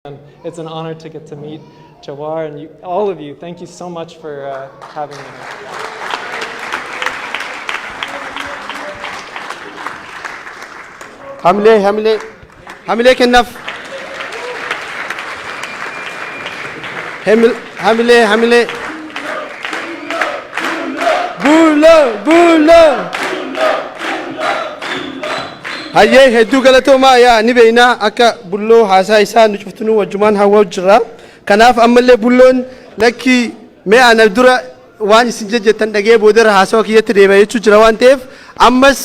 And it's an honor to get to meet Jawar and you, all of you. Thank you so much for having me here. Hamilee, hamilee, hamilee kennaaf. Hamilee, hamilee. Bulloo, bulloo. Hayyee, hedduu galatoomaa. Yaa ni beeynaa akka Bulloo haasaa isaa nu cuftunuu wajjumaan hawwaa jirra. Kanaaf ammallee Bulloon lakkii mee ana dura waan isin jejjettan dhagee boodarra haasawa kiyyatti deema jechuu jira waan ta'eef, ammas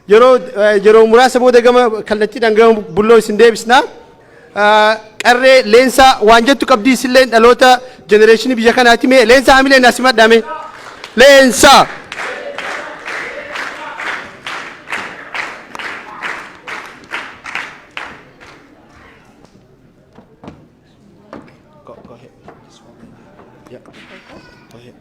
yeroo muraasa booda gama kallattiidhaan gama Bulloo isin deebisna. Qarree Leensaa waan jettu qabdii, isillee dhaloota generation biyya kanaati. Mee Leensaa hamilee naa simadhaame. Leensaa. Go ahead. This one. Yeah. Go ahead.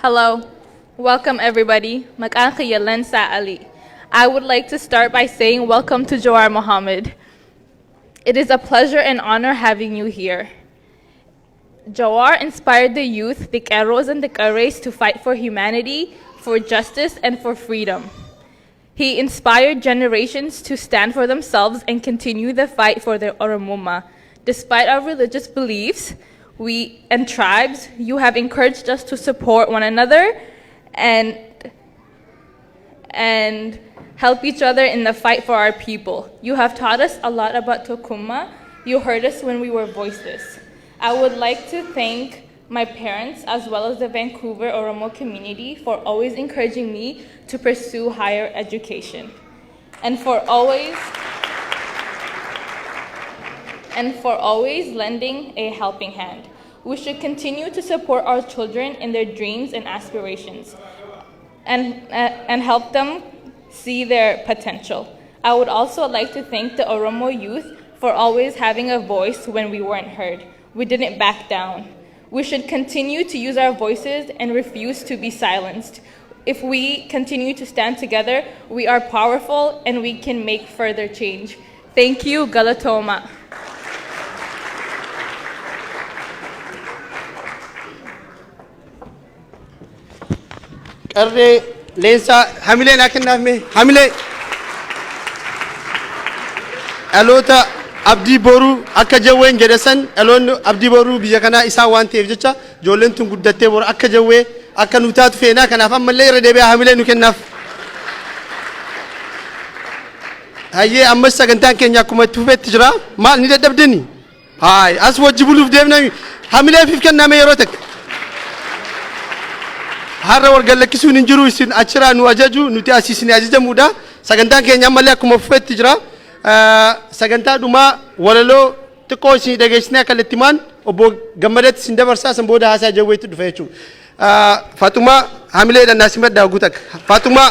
Hello. Welcome, everybody. Maqaan kiyya Lensa Ali. I would like to start by saying welcome to Jawar Mohammed. It is a pleasure and honor having you here. Jawar inspired the youth, the Qeerroos and the Qarrees, to fight for humanity, for justice, and for freedom. He inspired generations to stand for themselves and continue the fight for their Oromummaa. Despite our religious beliefs, we and tribes, you have encouraged us to support one another and help each other in the fight for our people. You have taught us a lot about Tokkummaa. You heard us when we were voiceless. I would like to thank my parents as well as the Vancouver Oromo community for always encouraging me to pursue higher education and for always lending a helping hand. We should continue to support our children in their dreams and aspirations and help them see their potential. I would also like to thank the Oromo youth for always having a voice when we weren't heard. We didn't back down. We should continue to use our voices and refuse to be silenced. If we continue to stand together, we are powerful and we can make further change. Thank you, Galatoomaa. Qarree Leensaa, hamilee naa kennaaf mee, hamilee. Dhaloota abdii boruu akka Jawween jedhe san, dhaloonni abdii boruu biyya kanaa isaan waan ta'eef jecha, ijoolleen tun guddattee boru akka Jawwee akka nu taatu feenaa. Kanaaf ammallee irra deebi'aa hamilee nu kennaaf. Hayyee, ammas sagantaan keenya akkuma itti fufetti jira. Maal, ni dadhabdeni? Haay, as wajji buluuf deemnami, hamileefiif kenname yeroo takka. Har'a wal gallakkisuun hin jiru, isin achiraa nu ajaju, nuti asii isin ajajamuudha. Sagantaan keenya ammallee akkuma fufetti jira. Sagantaa dhumaa walaloo xiqqoo isin dhageessinee akka lattimaan obbo Gammadatti isin dabarsaa, san booda haasaa Jawweetti dhufa jechuudha. Faaxumaa, hamileedhaan naa simadhaa hogguu takka. Faaxumaa.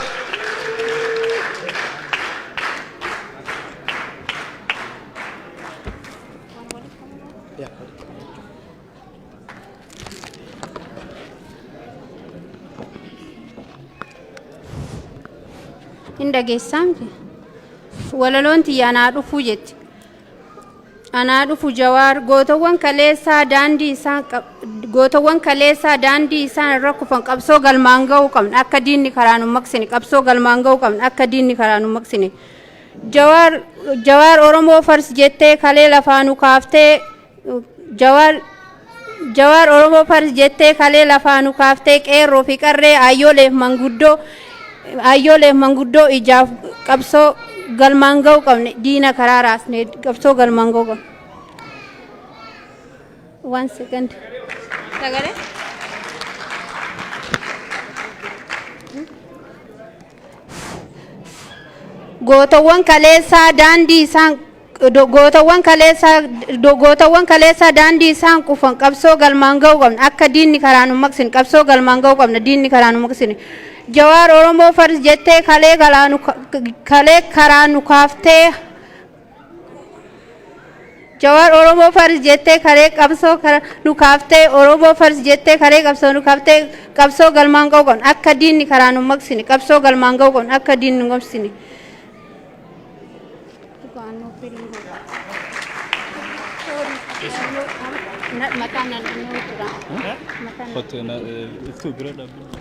Hin dhageessaa miti. Walaloon tiyya "Anaa dhufuu" jetti. Anaa dhufu Jawaar, gootawwan kaleessaa daandii isaan irra kufan qabsoo galmaan ga'uu qabna, akka diinni karaa nu maqsine. Qabsoo galmaan ga'uu qabna, akka diinni karaa nu maqsine. Jawaar, Jawaar, Oromoo first jettee kalee lafaa nu kaaftee. Jawaar, Jawaar, Oromoo first jettee kalee lafaa nu kaaftee. Qeerroo fi qarree, ayyooleef manguddoo ijaaf qabsoo galmaan ga'uu qabne, diina karaa raasne, qabsoo galmaan ga'uu qabne. One second. Sagalee? Gootawwan kaleessaa daandii isaan kufan qabsoo galmaan ga'uu qabna, akka diinni karaa nu maqsine. Qabsoo galmaan ga'uu qabna, diinni karaa nu maqsine. Jawaar, Oromoo first jettee kalee karaa nu kaaftee. Jawaar, Oromoo first jettee karee qabsoo nu kaaftee, Oromoo first jettee karee qabsoo nu kaaftee, qabsoo galmaan ga'uu qabna akka diinni karaa nu maqsine, qabsoo galmaan ga'uu qabna akka diinni nu maqsine. Mataan nan jira. Kottu iftuu bira dhaabbatu.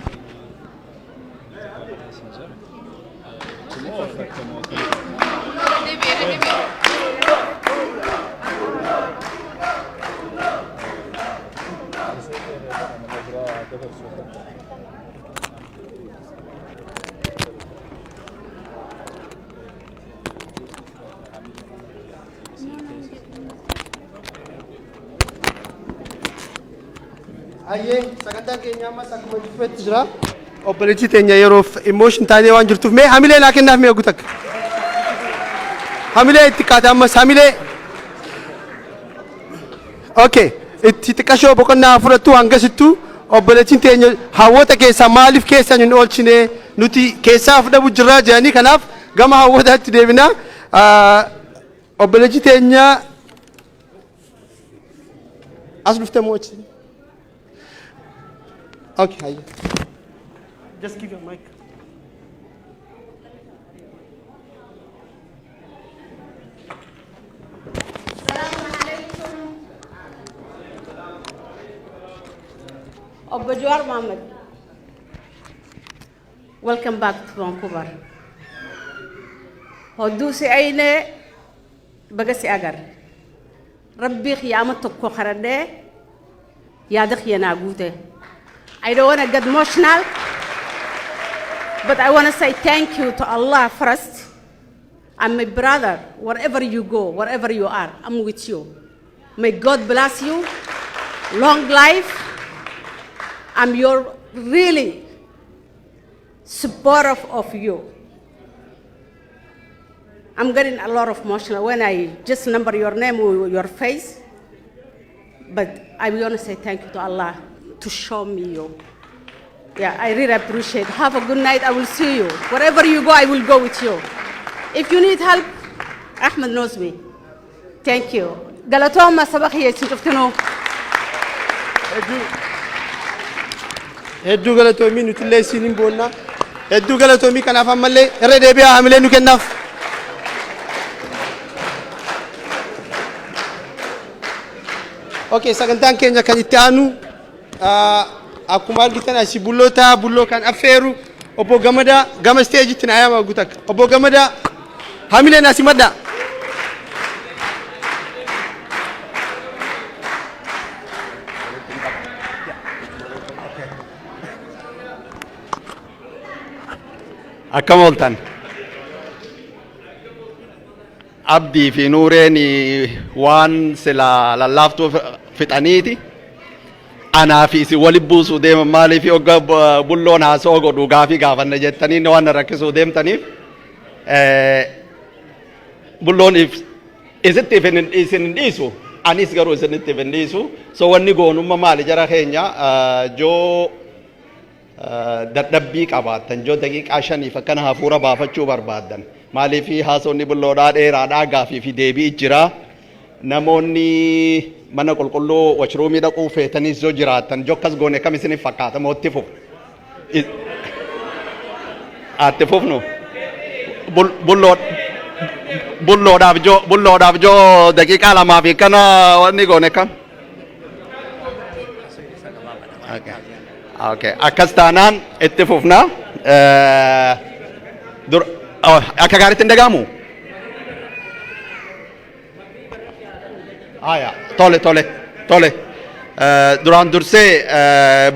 Ayyee, sagantaan keenya ammas akkuma dhufetti jira. Obboleettii teenya yeroof emotion taatee waan jirtuuf mee hamilee naa kennaaf mee eegu takka. Hamilee itti kaate ammas hamilee. Okay, itti xiqqashoo boqonnaa fudhattu hangasittu obboleettiin teenya hawwata keessaa maaliif keessan hin oolchine, nuti keessaa fudhabu jirraa jedhanii, kanaaf gama hawwataatti deebina. Obboleettii teenya as dhufte moo achi? Okay, hayya. Just give your mic. Alaikum. Obbo Jawar Mohammed, welcome back to Vancouver. Hodduu si aynee, baga si agar. Rabbii qiyaama tokko karadhee yaada kiyya naa guute. I don't want to get emotional, but I want to say thank you to Allah first and my brother, wherever you go, wherever you are, I'm with you. May God bless you. Long life. I'm your really supportive of you. I'm getting a lot of emotional when I just number your name or your face. But I want to say thank you to Allah to show me you. Yeah, I really appreciate. Have a good night. I will see you. Wherever you go, I will go with you. If you need help, Ahmed knows me. Thank you. Galatooma saba kiyya isin cuftinuu. Hedduu galatoomii, nutillee isiin hin boonna. Hedduu galatoomii, kanaaf ammallee irra deebi'aa hamilee nu kennaaf. Okay, sagantaan keenya kan itti aanu akkuma argitan asii bulloota bulloo kan affeeru obbo Gamadaa gama stage-itti na yaama guutak. Obbo Gamadaa, hamileen asii madda. Akkam ooltan? Abdii fi Nuureen waan sila lallaaftuu fixaniiti. Anaa fi isin wali buusuu deeman, maaliif hogga bulloon haasoo godhu gaafii gaafanna jettanii waan na rakkisuu deemtaniif, bulloon isitti isin hin dhiisu, anis garuu isinitti hin dhiisu. So wanni goonumma maali, jara keenya, joo dadhabbii qabaattan, joo daqiiqaa 5f akkana hafuura baafachuu barbaaddan, maaliif haasonni bulloodhaa dheeraadhaa, gaafii fi deebii jira, namoonni mana qulqulluu washroom-ii dhaquu feetanis yoo jiraattan, joo akkas goone kam isiniif fakkaata? Moo itti fufnu? Itti fufnu. Bulloodhaaf joo daqiiqaa 2 fi kana wanni goone kam? Okay. Akkas taanaan itti fufna. Akka gaariitti hin dhaga'amu? Aya, tole tole tole. Duraan dursee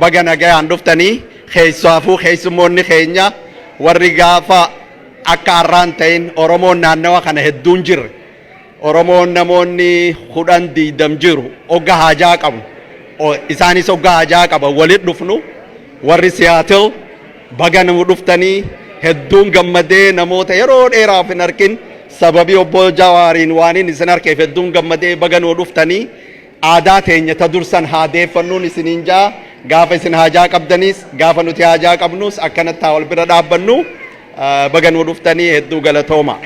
baga nagayaan dhuftanii, keessaafuu keessummoonni keenya warri gaafa akka har'aan ta'in Oromoon naannawa kana hedduun jirre. Oromoon namoonni 10 20 jiru hogga haajaa qabu. Isaanis hogga haajaa qaba walit dhufnu. Warri Seattle baga nu dhuftanii, hedduun gammadee, namoota yeroo dheeraaf hin arkin sababii obbo Jawaariin waan inni isin arkeef hedduun gammadee, baga nu dhuftanii. Aadaa teenya ta dursan haa deeffannuun isiniin jaa, gaafa isin haajaa qabdanis, gaafa nuti haajaa qabnus akkanatti haa wal bira dhaabbannu. Baga nu dhuftanii, hedduu galatooma.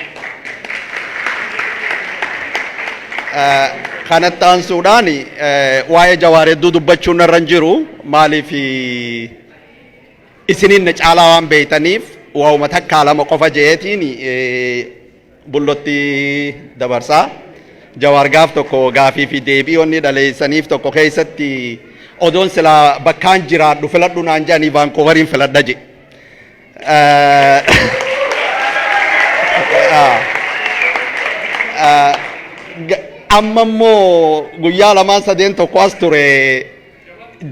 Kanatti aansuudhaan waa'ee Jawaar hedduu dubbachuun irra hin jiru. Maaliif, isiniin na caalaa waan beeytaniif, waa'uma takkaa lama qofa je'eetiin Bullotti dabarsaa. Jawaar gaaf tokko gaafii fi deebii onni dhaleessaniif tokko keessatti, "Odoon silaa bakkaan jiraadhu filadhu naan jedhanii, Vaankoovariin filadha," jedhe. Amma immoo guyyaa lamaan sadeen tokko as ture,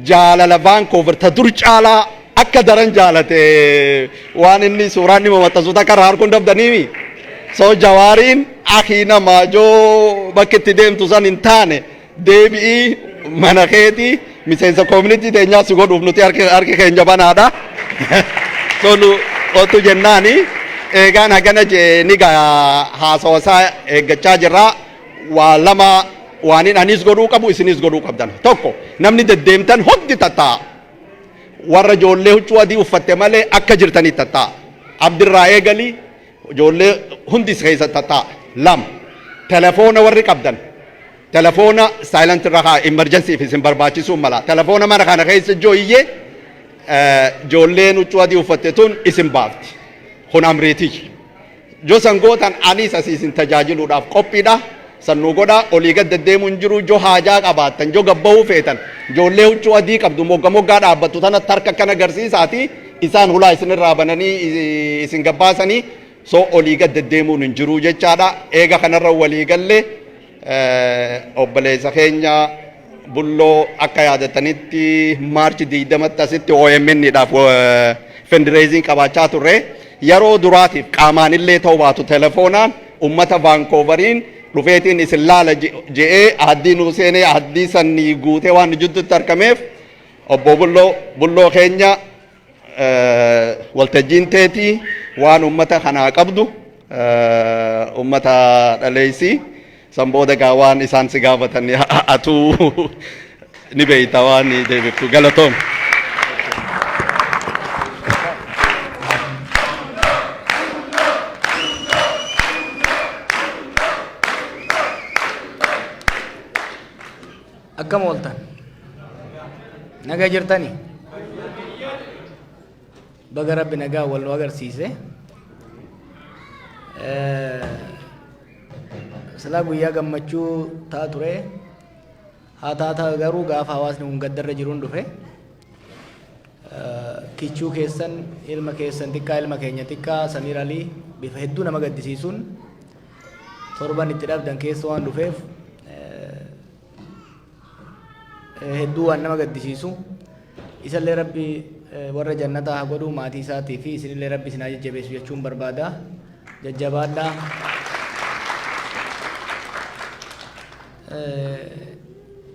jaalala Vancouver ta dur caalaa akka daran jaalate, waan inni suuraan inni maxxansu takka irraa harkuun dabdaniimi. So Jawaariin akii namaa joo bakki itti deemtu san hin taane, deebi'ii mana keetii, miseensa community teenyaa si godhuuf nuti harki keenya banaadha. So nu otu jennaani eegaan hagana jee ni gaa haasawa isaa eeggachaa jirra. Waa lama waanin anis godhuu qabu, isinis godhuu qabdan. Tokko, namni deddeemtan hundi tattaa'a. Warra ijoollee huccuu adii uffatte malee akka jirtanii tattaa'a. Abdirraa eegalii ijoollee hundi keessa tattaa'a. Lama, telefoona warri qabdan telefoona silent irra haa, emergency isin barbaachisuu mala. Telefoona mana kana keessa jooyyee ijoolleen huccuu adii uffatte tun isin baafti. Kun amriitii. Jo san gootan, anis asii isin tajaajiluudhaaf qophiidha. Sannuu godhaa, olii gad deddeemuu hin jiru. Jo haajaa qabaattan, jo gabbahuu feetan, ijoollee huccuu adii qabdu mogga moggaa dhaabbattu tanatti harka akkana agarsiisaati, isaan hulaa isinirraa bananii isin gabbaasanii. So olii gad deddeemuun hin jiru jechaadha. Eega kanarra walii galle, obboleessa keenya Bulloo, akka yaadatanitti March 20tti asitti OMN dhaaf fundraising qabaachaa turre. Yeroo duraatiif qaamaan illee ta'uu baatu, telefoonaan ummata Vaankoovariin dhufeetiin isin laala je'ee addii nuu seenee, addii sannii guutee waan nu jidduutti argameef, obbo Bulloo, Bulloo keenya, waltajjiin teetii, waan ummata kanaa qabdu ummata dhaleessi. San booda gaa waan isaan si gaafatan atuu ni beeyta, waan deebiftu. Galatoom. Akkam ooltan? Nagaa jirtani? Baga Rabbi nagaa wal nu agarsiise. Silaa guyyaa gammachuu ta'a ture. Haa taata, garuu gaafa hawaasni kun gaddarra jiruun dhufe. Kichuu keessan, ilma keessan xiqqaa, ilma keenya xiqqaa Samiir Alii, bifa hedduu nama gaddisiisuun torban itti dhabdan keessa waan dhufeef, hedduu waan nama gaddisiisu. Isallee Rabbi warra jannataa haa godhu, maatii isaatii fi isinillee Rabbi isin haa jajjabeessu jechuun barbaada. Jajjabaadhaa.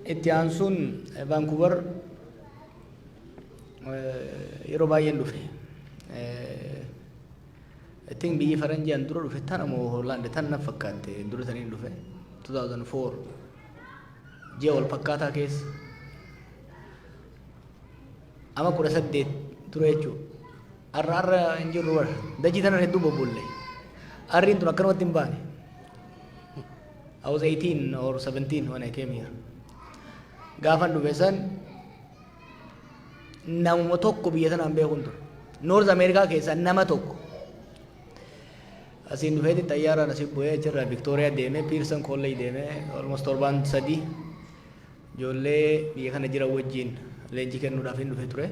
Itti aansuun, Vaankuuver yeroo baay'een dhufe. I think biyyi faranjii an dura dhufe tana moo Hoolaand tan na fakkaatte, dura saniin dhufe 2004 ji'a wal fakkaataa keessa, ama 18 dura jechuudha. Har'a har'a hin jirru bara. Dachii tana hedduu bobbolle. Arriin tun akkanumatti hin baane. I was 18 or 17 when I came here. Gaafan dhufe san namuma tokko biyya tanaan beekun ture. North America keessaa nama tokko. Asiin dhufeeti xayyaaraan asii bu'ee, achirraa Victoria deemee, Pearson College deemee, almost torbaan 3 ijoollee biyya kana jiran wajjin leenjii kennuudhaaf hin dhufe ture.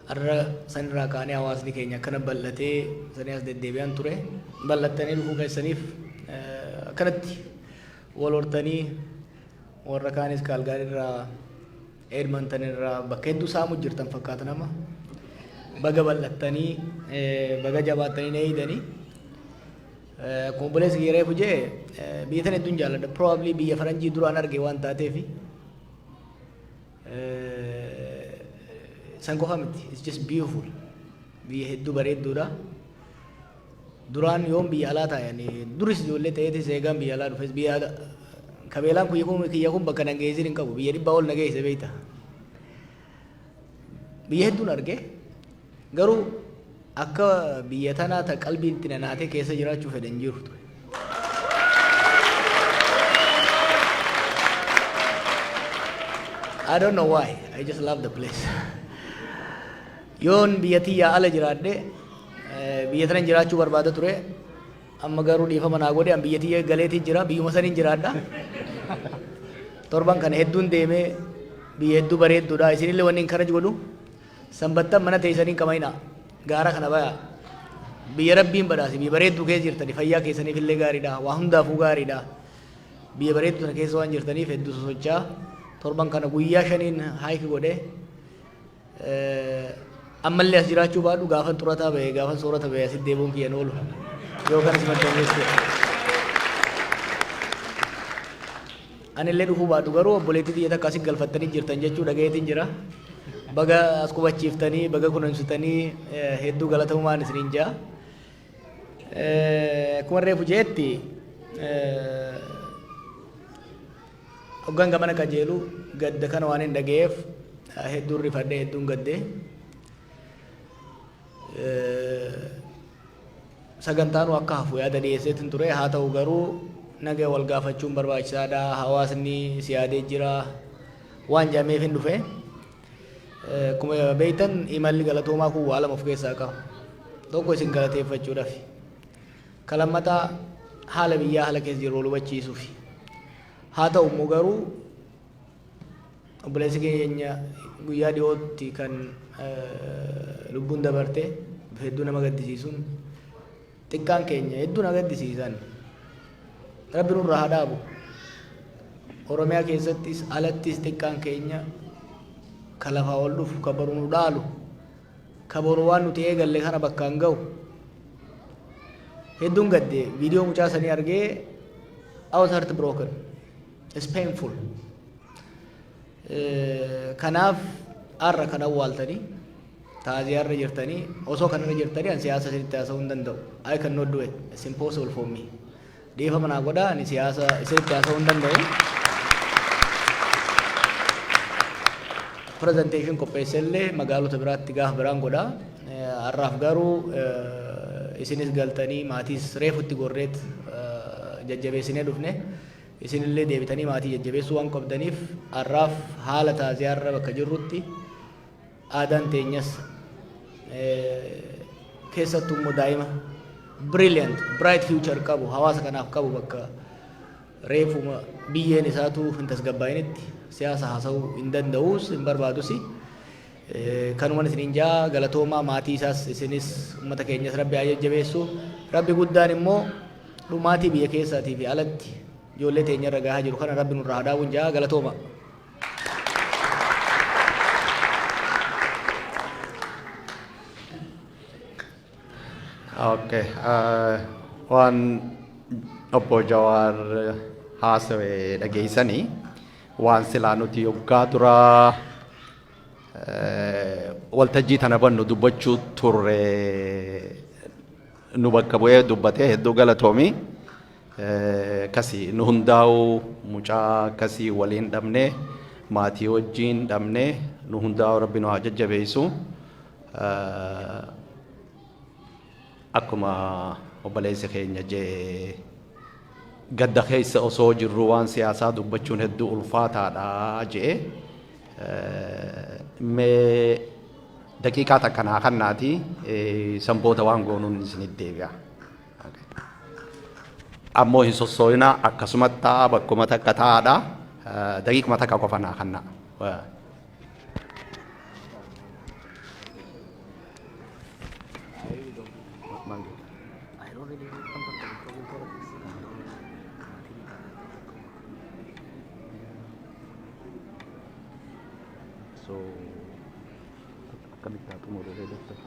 Har'a sanirraa kaanee hawaasni keenya akkana bal'atee sanii as deddeebi'an ture. Bal'attanii dhufuu keessaniif, akkanatti wal hortanii, warra kaanis Kaalgaarii irraa, Edmonton irraa, bakka hedduu saamu jirtan fakkaata nama. Baga bal'attanii, baga jabaattanii na eeydanii. Akkuma obboleessi kiyya reefu jee, biyya tana hedduun jaalladha. Probably biyya faranjii duraan arge waan taateefi. San qofa miti. It's just beautiful. Biyya hedduu bareedduudha. Duraan yoom biyya alaa taa'an, duris ijoollee ta'eetis, eegaan biyya alaa dhufes, biyya kabeelaan kiyya kun bakka nageessin hin qabu. Biyya 100 ol nageesse beeyta. Biyya hedduun arge, garuu akka biyya tanaa ta qalbiin itti nanaatee keessa jiraachuu fedhan jiru ture. I don't know why. I just love the place. Yoon biyya tiyyaa ala jiraadhe, biyya tanan jiraachuu barbaada ture. Amma garuu dhiifama naa godhe, an biyya tiyya galeetiin jira, biyyuma saniin jiraadha. Torban kana hedduun deemee, biyya hedduu bareedduudha. Isinillee wanni encourage godhu, sanbattan mana teessanii qamayna gaara kana baya. Biyya Rabbiin badhaase, biyya bareedduu keessa jirtani, fayyaa keessaniif illee gaariidha, waa hundaafuu gaariidha. Biyya bareedduu sana keessa waan jirtaniif hedduu sosochaa. Torban kana guyyaa 5n hike godhe. Ammallee as jiraachuu baadhu, gaafan xurataa bahe, gaafan soorata bahe, asitti deebi'uun kiyyan oolu yoo kanas maddan jechuudha. Anillee dhufuu baadhu garuu obboleettii tiyya takka asit galfattanii jirtan jechuu dhagayeetiin jira. Baga as qubachiiftanii, baga kunuunsitanii, hedduu galatamumaan isiniin jaa. Akkuma reefu jeetti, hoggaan gamana qajeelu gadda kana waan hin dhagayeef hedduun rifadhe, hedduun gadde. Sagantaanuu akka hafu yaada dhiyeesseetin ture. Haa ta'u garuu naga wal gaafachuun barbaachisaadha, hawaasni si yaadee jira waan jedhameef hin dhufe. Akkuma beektan, imalli galatoomaa kun waa lama of keessaa qaba. Tokko isin galateeffachuudhaaf. Ka lammataa haala biyyaa, haala keessa jiru wal hubachiisuufi. Haa ta'u immoo garuu obboleessi keenya guyyaa dhiyootti kan lubbuun dabarte hedduu nama gaddisiisuun, xiqqaan keenya hedduu na gaddisiisan. Rabbi nurraa haa dhaabu. Oromiyaa keessattis alattis xiqqaan keenya ka lafaa ol dhufu, ka boru nu dhaalu, ka boru waan nuti eegalle kana bakkaan ga'u. Hedduun gadde. Viidiyoo mucaa sanii argee, I was heartbroken. It's painful. Kanaaf har'a kan awwaaltanii taaziyaarra jirtanii, osoo kanarra jirtanii an siyaasa isinitti haasa'uu hin danda'u. I cannot do it. It's impossible for me. Dhiifama naa godhaa, ani siyaasa isinitti haasa'uu hin danda'u. Presentation qopheessellee magaalota biraatti gaafa biraan godhaa. Har'aaf garuu isinis galtanii maatiis reefutti gorreet jajjabeessinee dhufne. Isinillee deebitanii maatii jajjabeessuu waan qabdaniif, har'aaf haala taaziyaarra bakka jirrutti, aadaan teenyas keessattuu immoo daa'ima brilliant, bright future qabu hawaasa kanaaf qabu, bakka reefuma biyyeen isaatu hin tasgabbaa'initti siyaasa haasa'uu hin danda'us, hin barbaadus. Kanuman isiniin jaa, galatoomaa. Maatii isaas, isinis, uummata keenyas Rabbi haa jajjabeessu. Rabbi guddaan immoo dhumaatii biyya keessaatii fi alatti ijoollee teenya irra gahaa jiru kana Rabbi nurraa haa dhaabuun jaa. Galatooma. Okay. Waan obbo Jawaar haasawe dhageessanii, waan silaa nuti yoggaa duraa waltajjii tana bannu dubbachuu turre nu bakka bu'ee dubbatee, hedduu galatoomi. Akkasii nu hundaa'u mucaa akkasii waliin dhabne, maatii wajjiin dhabne, nu hundaa'u Rabbi nu haa jajjabeessu. Akkuma obboleessi keenya jee, gadda keessa osoo jirru waan siyaasaa dubbachuun hedduu ulfaataadha jee. Mee daqiiqaa takka naa kannaati, sanboota waan goonuun isinit deebi'a. Ammoo hin sossooyinaa, akkasumatti taa'aa, bakkuma takka taa'aadha. Daqiiquma takka qofa naa kannaa. So akkamitti haa xumurru ree, doctor?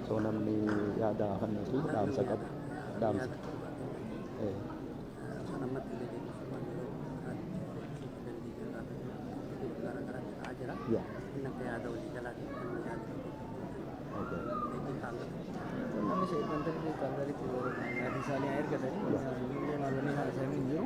So namni yaada hafannatu dhaamsa qabu. Dhaamsa. Namni wanta Kaalgariitti maatii isaanii haa ergatanii, illee maalonni haasa'anii hin jiru.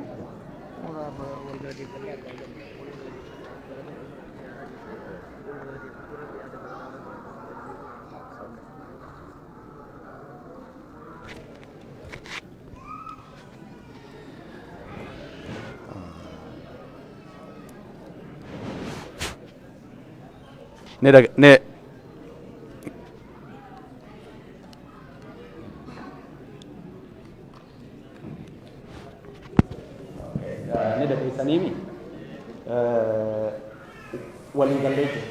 Ni dhag ni ni dhageessaniimi walii gallee jiru.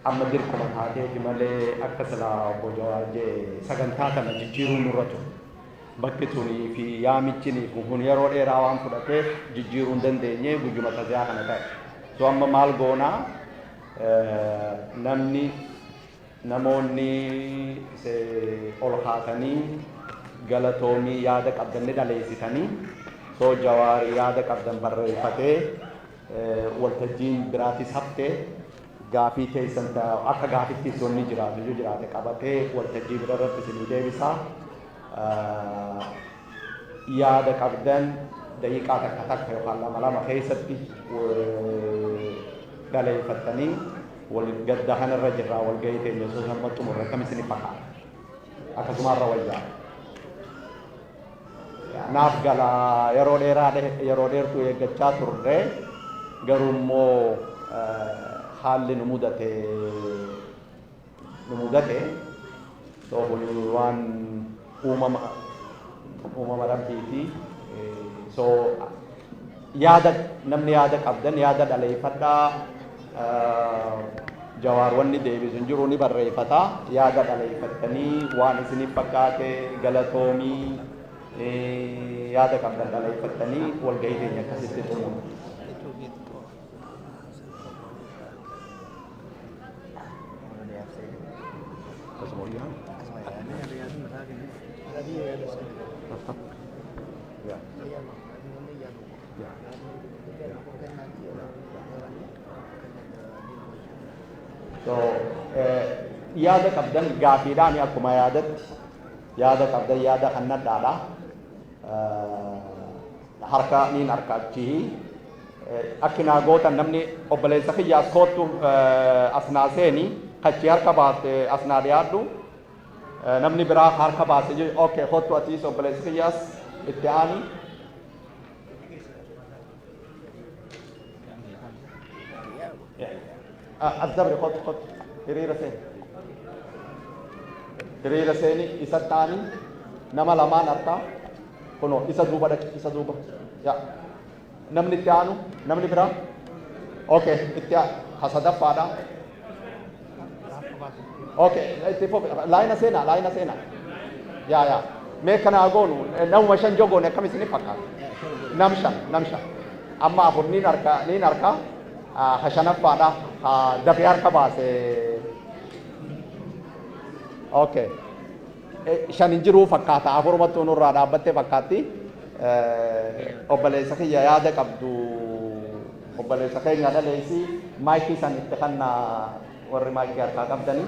Amma dirqama taateeti malee akka silaa obbo Jawaar jee sagantaa kana jijjiiruun nurra ture. Bakki tunii fi yaamichinii kun yeroo dheeraa waan fudhateef jijjiiruu hin dandeenye, guyyuma tasaa kana ta'e. So amma maal goonaa? Namni namoonni ol kaatanii galatoomii yaada qabdan ni dhaleessitanii, so Jawaar yaada qabdan barreeffatee, waltajjiin biraatis haftee gaafii teessan akka gaafittis wanni jiraatu yoo jiraate qabatee waltajjii bira irratti isinii deebisaa. Yaada qabdan daqiiqaa takka takka yookaan lama lama keessatti dhaleeffattanii wal gadda kanarra jirraa walgahii teenya osoo sanuma xumurre akkam isin fakkaata? Akkasumarra wayyaa. Naaf gala, yeroo dheeraa yeroo dheertuu eeggachaa turre, garuu immoo haalli nu mudate. So kun waan uumama rabbiiti. So yaada namni yaada qabdan yaada dhaleeffadhaa. Jawaar wanni deebisu hin jiru, ni barreeffata. Yaada dhaleeffattanii waan isiniif fakkaate galatoomii yaada qabdan dhaleeffattanii walgahii keenya akkasitti xumuru. Akkasuma wayyaa. So yaada qabdan gaafiidhaan akkuma yaadatti yaada qabdan yaada kannadhaadha. Harka niin harka achii akki naa gootan, namni obboleessa kiyya as koottu, as naa seeni, kachi harka baaste as naa dhiyaadhu. Namni biraa harka baase jiru, okay, kottu atiis obboleessa kiyyaas itti aani. As dabri, kottu, kottu, hiriira seeni, hiriira seeni. Isa taani nama lamaan harkaa kunoo isa duuba dhaqi, isa duuba. Yaa namni itti aanu, namni biraa, okay, itti ha sadaffaadha. Okay, itti fufi, laayina seenaa, laayina seenaa. Yaa yaa mee kana goonu, namuma shan jogoone akkam isinif fakkaata? Nam shan, nam shan. Amma afur niin harka, niin harka ha shanaffaadha ha dafee harka baase. Okay, shan hin jiruu fakkaata, afurumattuu nurraa dhaabbattee fakkaatti. Obboleessa kiyya, yaada qabdu obboleessa keenya dhaleessi. Maayikii san itti kanna, warri maayikii harkaa qabdanii.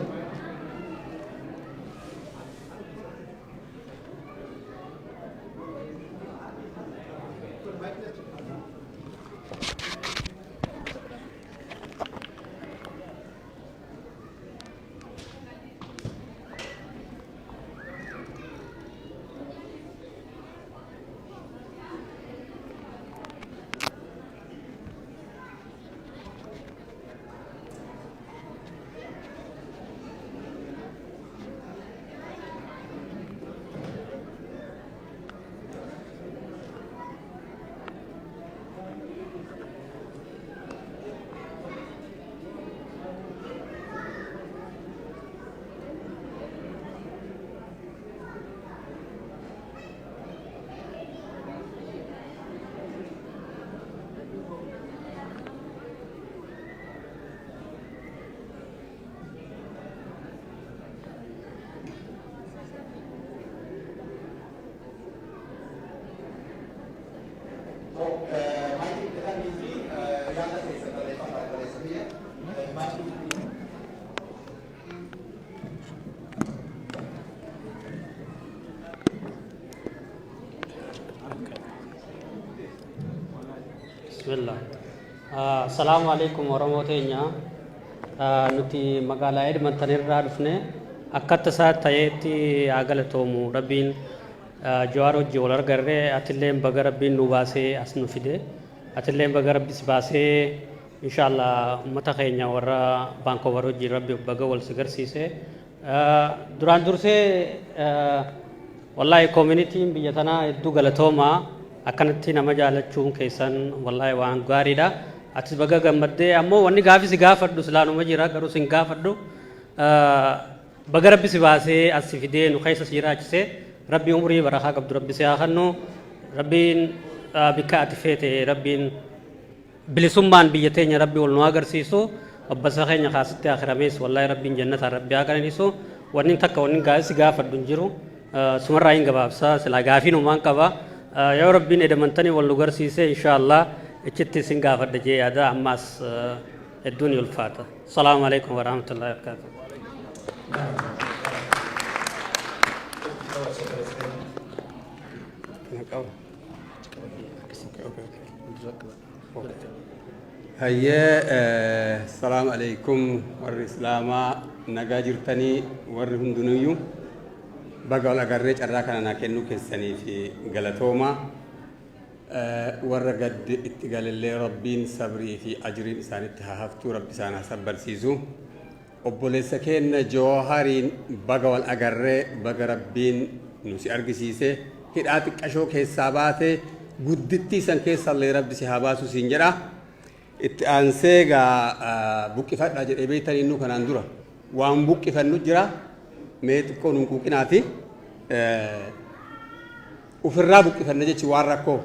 Bismillah. Asalaamu alaikum, Oromoo teenya. Nuti magaalaa Edmonton irraa dhufne. Akkatti isaa ta'eetti haa galatoomu Rabbiin. Jawaar hojii wal argarree, atillee baga Rabbiin nu baasee as nu fide. Atillee baga Rabbi si baasee, inshallah ummata keenya warra Vancouver hojii Rabbi baga wal si garsiise. Duraan dursee, wallaahi communityn biyya tanaa hedduu galatoomaa. Akkanatti nama jaalachuun keessan wallaahi waan gaariidha. Atis baga gammaddee. Ammoo wanni gaafi si gaafadhu silaanuma jira, garuu sin gaafadhu. Baga Rabbi si baasee as si fidee nu keessa si jiraachise. Rabbi umrii barakaa qabdu Rabbi si haa kennu. Rabbiin bikka ati feete, Rabbiin bilisummaan biyya teenya Rabbi wal nu agarsiisu. Obbasa keenya kaasitti akiramees wallaahi Rabbiin jannataan Rabbi haa qananiisu. Wanni takka wanni gaafii si gaafadhu hin jiru. Sumarraa hin gabaabsa, silaa gaafiinumaan qaba. Yoo Rabbiin Edmontanii wal nu garsiise, inshaallah ichitti isin gaafadha jee yaada. Ammaas hedduun ulfaata. Salaamu alaikum warahmatullahi wabarakatuh. Hayyee, salaamu alaikum. Warri islaamaa nagaa jirtanii? Warri hundinuyyuu baga wal agarree. Carraa kana naa kennuu keessanii fi galatooma. Warra gaddi itti galillee Rabbiin sabrii fi ajriin isaanitti haa haftuu, Rabbi isaan haa sabbarsiisu. Obboleessa keenya Jawahariin baga wal agarree, baga Rabbiin nu si argisiise. Hidhaa xiqqashoo keessaa baate, guddittii san keessallee Rabbi si haa baasu siin jedha. Itti aansee gaa buqqifadha jedhee beektan innuu kanaan dura waan buqqifannu jira. Mee xiqqoo nun quuqinaati. Ofirraa buqqifanna jechi waan rakkoo.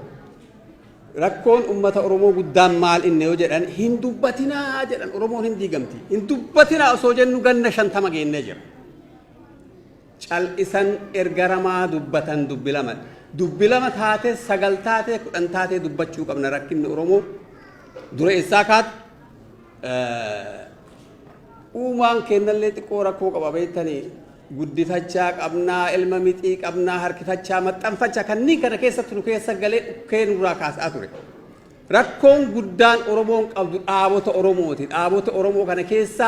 Rakkoon ummata Oromoo guddaan maal inni yoo jedhan, hin dubbatinaa jedhan, Oromoon hin diigamti. Hin dubbatinaa osoo jennu ganna 50 geennee jira. Cal'isan erga ramaa dubbatan dubbi lama. Dubbi lama taate, sagal taate, 10 taate dubbachuu qabna. Rakkinni Oromoo dura eessaa kaatu? Uumaan kennallee xiqqoo rakkoo qaba beektanii. Guddifachaa qabnaa, ilma mixii qabnaa, harkifachaa, maxxanfachaa kanneen kana keessatti nu keessa galee dhukkee nurraa kaasaa ture. Rakkoon guddaan Oromoon qabdu dhaabota Oromooti. Dhaabota Oromoo kana keessa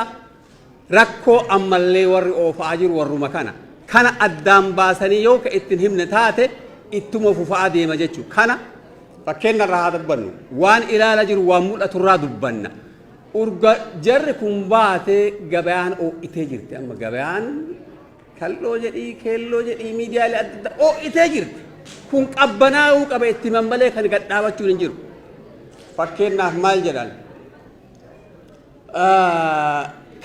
rakkoo ammallee warri oofaa jiru warruma kana. Kana addaan baasanii yoo ka ittiin himne taate ittuma fufaa deema jechuudha. Kana fakkeenya irraa haa dubbannu. Waan ilaala jiru, waan mul'atu irraa dubbanna. Urga jarri kun baatee gabayaan oo'itee jirti. Amma gabayaan kalloo jedhii, keelloo jedhii, miidiyaalee adda addaa oo'itee jirti. Kun qabbanaa'uu qaba, itti mammalee kan gad dhaabachuun hin jiru. Fakkeenyaaf maal jedhan?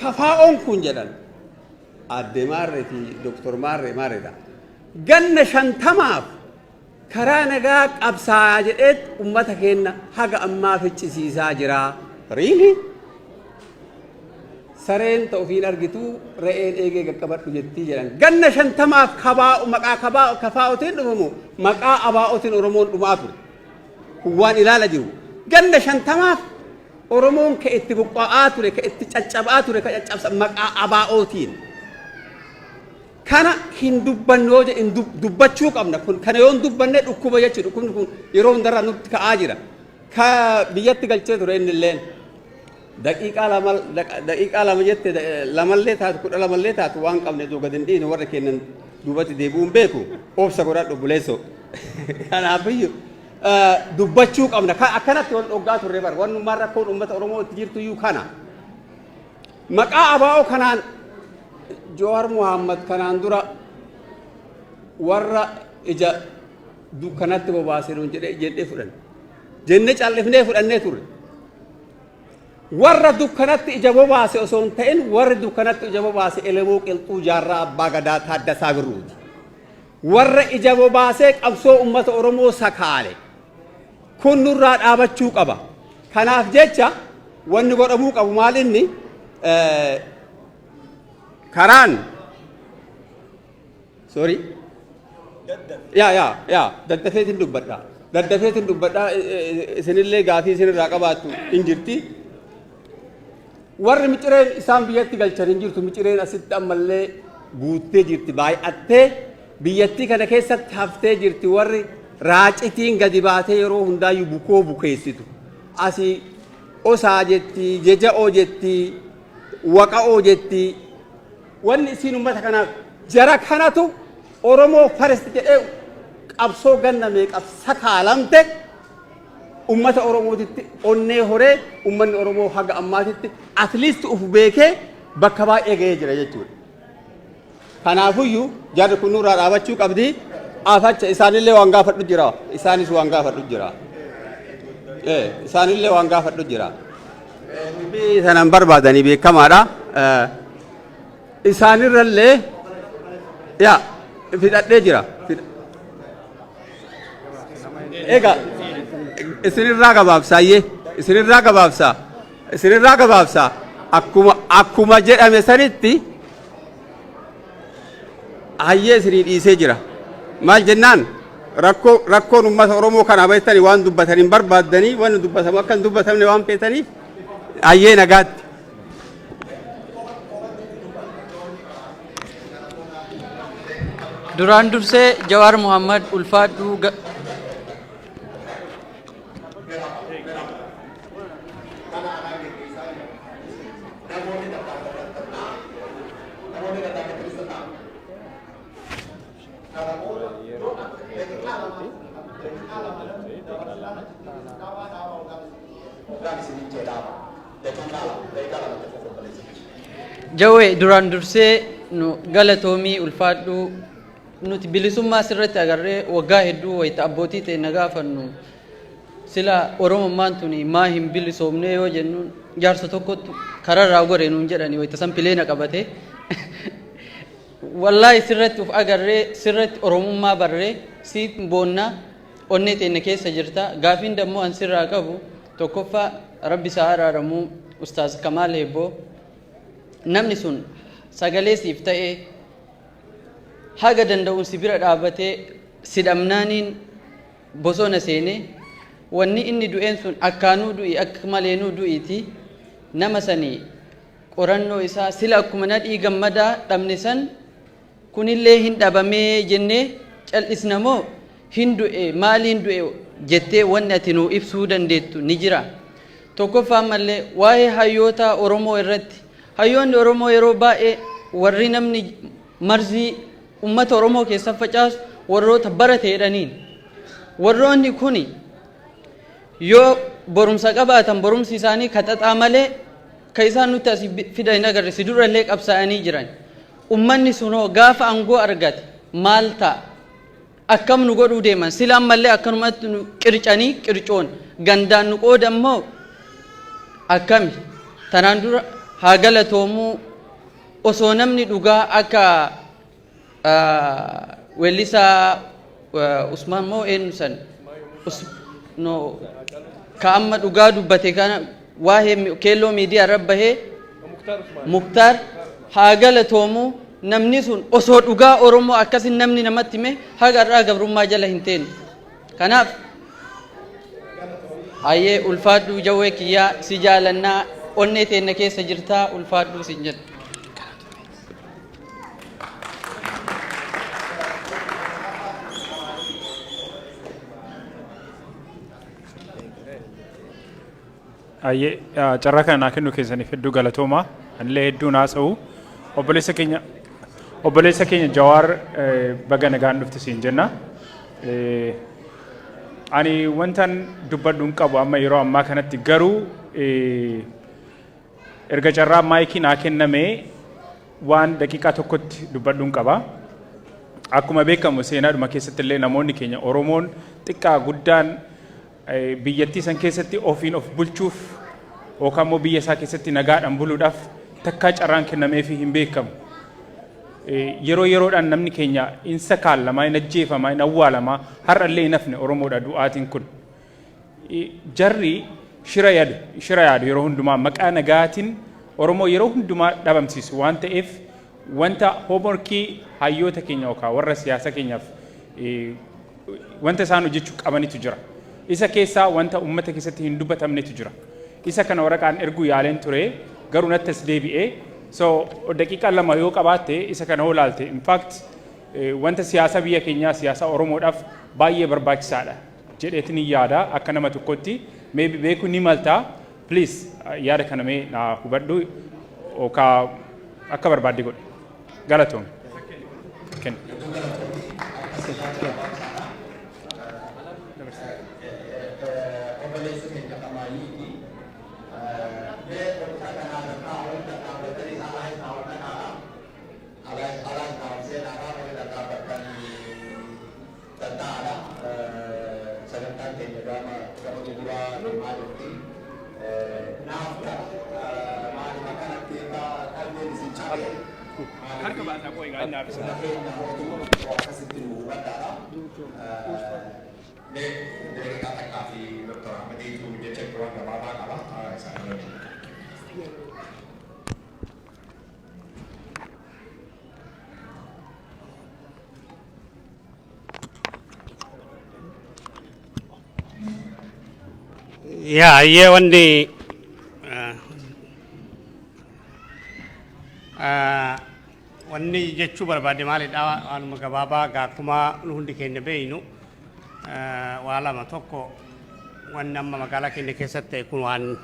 Kafaa'oon kun jedhan aadde Maarree fi Dooktor Maarree Maarreedha. Ganna 50f karaa nagaa qabsaa'aa jedheet ummata keenya haga ammaa ficcisiisaa jira. Really? Sareen ta ofiin argitu re'een eegee qaqqabadhu jettii jedhan. Ganna 50f kabaa maqaa kabaa kafaa'otiin dhufamu, maqaa abaa'otiin Oromoon dhumaa ture. Kun waan ilaala jiru. Ganna 50f Oromoon ka itti buqqa'aa ture, ka itti caccabaa ture, ka caccabsa maqaa abaa'ootiin. Kana hin dubbannu yoo jedhe dubbachuu qabna. Kun kana yoo hin dubbanne dhukkuba jechuudha. Dhukkubni kun yeroo hundarraa nutti ka'aa jira. Ka biyyatti galchee ture inni illeen. Daqiiqaa 2, daqiiqaa 2 jette, lamallee taatu, 12llee taatu waan qabne iddoo gadi hin dhiisne. Warra kennan duubatti deebi'uun beeku. Obsa godhadhu, obboleessoo. Kanaafiyyuu dubbachuu qabna. Akkanatti wal dhoggaa turre bara. Wannummaan rakkoon uummata Oromoo itti jirtu iyyuu kana. Maqaa abaa'oo kanaan Jowaar Muhammad kanaan dura warra ija dukkanatti bobaasee nuun jedhee jedhee fudhanne. Jennee callifnee fudhannee turre. Warra dukkanatti ija bobaase osoo hin ta'in, warri dukkanatti ija bobaase Elemoo Qilxuu, Jaarraa Abbaa Gadaa, Taaddasaa Birruuti. Warra ija bobaasee qabsoo uummata Oromoo sakaale. Kun nurraa dhaabachuu qaba. Kanaaf jecha wanni godhamuu qabu maal inni karaan, sorry, yaa yaa yaa, daddafeetin dubbadha, daddafeetin dubbadha. Isinillee gaafii isinirraa qabaattu hin jirti. Warri micireen isaan biyyatti galchan hin jirtu. Micireen asitti ammallee guuttee jirti, baay'attee biyyattii kana keessatti haftee jirti. Warri raacitiin gadi baatee yeroo hundaayyuu bukoo bukeessitu. Asii osaa jetti, jeja'oo jetti, waqa'oo jetti. Wanni isiin uummata kanaaf jara kanatu Oromoo first jedhee qabsoo ganna meeqaf sakaalamte ummata Oromootitti onnee horee, ummanni Oromoo haga ammaatitti at least uf beekee bakka baay'ee ga'ee jira jechuudha. Kanaafuyyuu jarri kun nurraa dhaabachuu qabdi. Afacha isaanillee waan gaafadhu jira. Isaanis waan gaafadhu jira. Isaanillee waan gaafadhu jira. Dubbii sanan barbaadanii beekamaadha. Isaanirrallee yaa fixadhee jira. Egaa isinirraa gabaabsaayyee, isinirraa gabaabsaa, isinirraa gabaabsaa. Akkuma jedhame sanitti hayyee isinii dhiisee jira. Maal jennaan, rakkoon uummata Oromoo kana beektanii waan dubbatan hin barbaaddanii, waan dubbatamu akka hin dubbatamne waan feetaniif, hayyee, nagaatti. Duraan dursee Jawaar Muhammad ulfaadhuu. Jawee, duraan dursee nu galatoomii, ulfaadhuu. Nuti bilisummaa sirratti agarree waggaa hedduu wayita abbootii ta'e na gaafannu, sila Oromummaan tuni maa hin bilisoomne yoo jennuun, jaarsa tokkotti kararraa gore nuun jedhani. Wayita san pileena qabate. Wallaahi, sirratti uf agarree, sirratti Oromummaa barree, si boonnaa, onnee teenya keessa jirta. Gaafiin dammoo an sirraa qabu tokkoffaa, Rabbi isaa araaramuu Ustaaz Kamaal Hebboo, namni sun sagalee siif ta'ee haga danda'uun si bira dhaabatee si dhabnaaniin bosona seenee, wanni inni du'een sun akkaanuu du'i akka maleenuu du'iiti. Nama sanii qorannoo isaa sila akkuma Nadhii Gammadaa dhabne san kunillee hin dhabamee jennee cal'isna moo, hin du'e, maaliin du'e jettee wanni ati nuu ibsuu dandeettu ni jira? Tokkoffaa mallee waa'ee hayyoota Oromoo irratti, hayyoonni Oromoo yeroo baay'ee warri namni marzii ummata Oromoo keessa facaasu warroota barate jedhaniin. Warroonni kuni yoo barumsa qabaatan, barumsi isaanii kaxaxaa malee ka isaan nutti asii fidan hin agarre. Si durallee qabsaa'anii jiran. Ummanni sunoo gaafa aangoo argate maal ta'a? Akkam nu godhuu deeman? Sila ammallee akkanumatti nu qircanii qircoon gandaan nu qoodan moo akkami? Tanaan dura haa galatoomuu. Osoo namni dhugaa akka weellisaa Usmaan moo eenyu san, no, ka amma dhugaa dubbate kana waa'ee keelloo miidiyaa irra bahee, Muktaar haa galatoomuu. Namni sun osoo dhugaa Oromoo akkasin namni namatti hime, haga har'aa gabrummaa jala hin teenu. Kanaaf hayyee, ulfaadhuu jawwee kiyyaa, si jaalannaa, onnee teenna keessa jirtaa, ulfaadhuu sin jedha. Ayyee, carraa kana naa kennuu keessaniif hedduu galatooma. Anillee hedduun haasa'u. Obboleessa keenya Jawaar, baga nagaan dhufte siin jenna. Ani wantan dubbadhu hin qabu amma yeroo ammaa kanatti, garuu erga carraa maayikii naa kenname waan daqiiqaa tokkotti dubbadhu hin qaba. Akkuma beekamu seenaadhuma keessatti illee namoonni keenya Oromoon xiqqaa guddaan biyyattii san keessatti ofiin of bulchuuf yookaan immoo biyya isaa keessatti nagaadhaan buluudhaaf takkaa carraan kennameefii hin beekamu. Yeroo yeroodhaan namni keenya in sakaallamaa, in ajjeefamaa, in awwaalamaa, har'allee hin hafne Oromoodha du'aatiin kun. Jarri shira yaadu, shira yaadu. Yeroo hundumaa maqaa nagaatiin Oromoo yeroo hundumaa dhabamsiisu waan ta'eef, wanta homeworkii hayyoota keenya yookaan warra siyaasa keenyaaf wanta isaan hojjechuu qabanitu jira. Isa keessaa wanta uummata keessatti hin dubbatamnetu jira. Isa kana waraqaan erguu yaaleen ture, garuu natti as deebi'ee. So daqiiqaa 2 yoo qabaatte isa kana hoo laalte, in fact wanta siyaasa biyya keenyaa, siyaasa Oromoodhaaf baay'ee barbaachisaadha jedheetiin hin yaada akka nama tokkotti. Maybe beekuu ni maltaa. Please, yaada kana mee naa hubadhu yookaan akka barbaadde godhi. Galatoom. Kenni. Harka baasaa qo'i gaa inni haafisa. Yaa, iyyee, wanni jechuu barbaade maalidha? Waanuma gabaabaa. Akkuma nu hundi keenya beeynu, waa lama. Tokko, wanni amma magaalaa keenya keessatti ta'e kun waan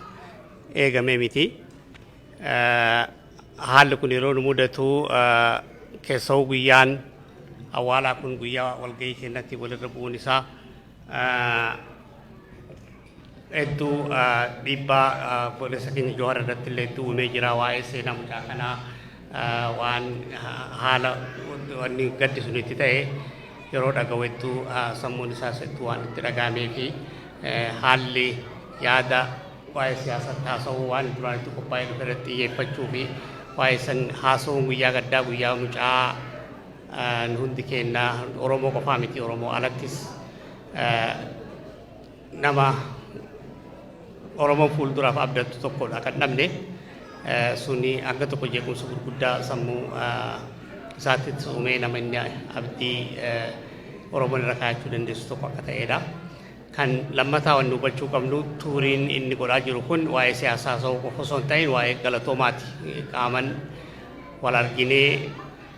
eegamee miti. Haalli kun yeroo nu mudatu, keessa'uu guyyaan awwaalaa kun guyyaa walgahii keenyatti walirra bu'uun isaa hedduu dhiibbaa obboleessa keenya Jawaar irratti illee hedduu uumee jira. Waa'ee seenaa mucaa kanaa waan haala wanni gaddi sun itti ta'e yeroo dhaga'u hedduu sammuun isaas hedduu waan itti dhaga'amee fi haalli yaada waa'ee siyaasatti haasa'uu, waan duraan itti qophaa'ee dhufe irratti xiyyeeffachuu fi waa'ee san haasa'uun guyyaa gaddaa, guyyaa mucaa hundi keenya, Oromoo qofaa miti, Oromoo alattis nama Oromoon fuulduraaf abdattu tokkodha kan dhabne. Suni hanga tokko jeequmsa gurguddaa sammuu isaatti uumee, nama inni abdii Oromoon irra kaayachuu dandeessu tokko akka ta'edha. Kan lammataa wanni hubachuu qabnu, tuuriin inni godhaa jiru kun waa'ee siyaasaa haasa'uu qofa osoo hin ta'in waa'ee galatoomaati. Qaaman wal arginee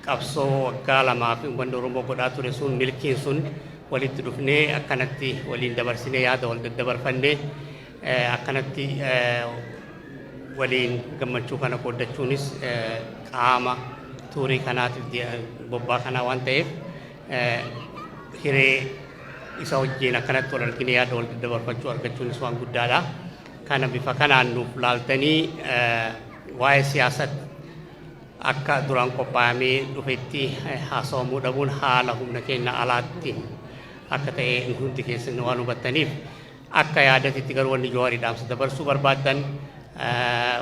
qabsoo waggaa 2 fi uummanni Oromoo godhaa ture sun, milkiin sun, walitti dhufnee akkanatti waliin dabarsinee, yaada wal daddabarfannee, akkanatti waliin gammachuu kana qooddachuunis qaama tuurii kanaatiif bobbaa kanaa waan ta'eef, hiree isa wajjin akkanatti wal arginee yaada wal daddabarfachuu argachuunis waan guddaadha. Kana bifa kanaan nuuf laaltanii waa'ee siyaasatti akka duraan qophaa'amee dhufetti haasawamuu dhabuun haala humna keenya alaatti akka ta'e hundi keessan waan hubattaniif, akka yaadatitti garuu wanni Jawaarii dhaamsa dabarsuu barbaaddan,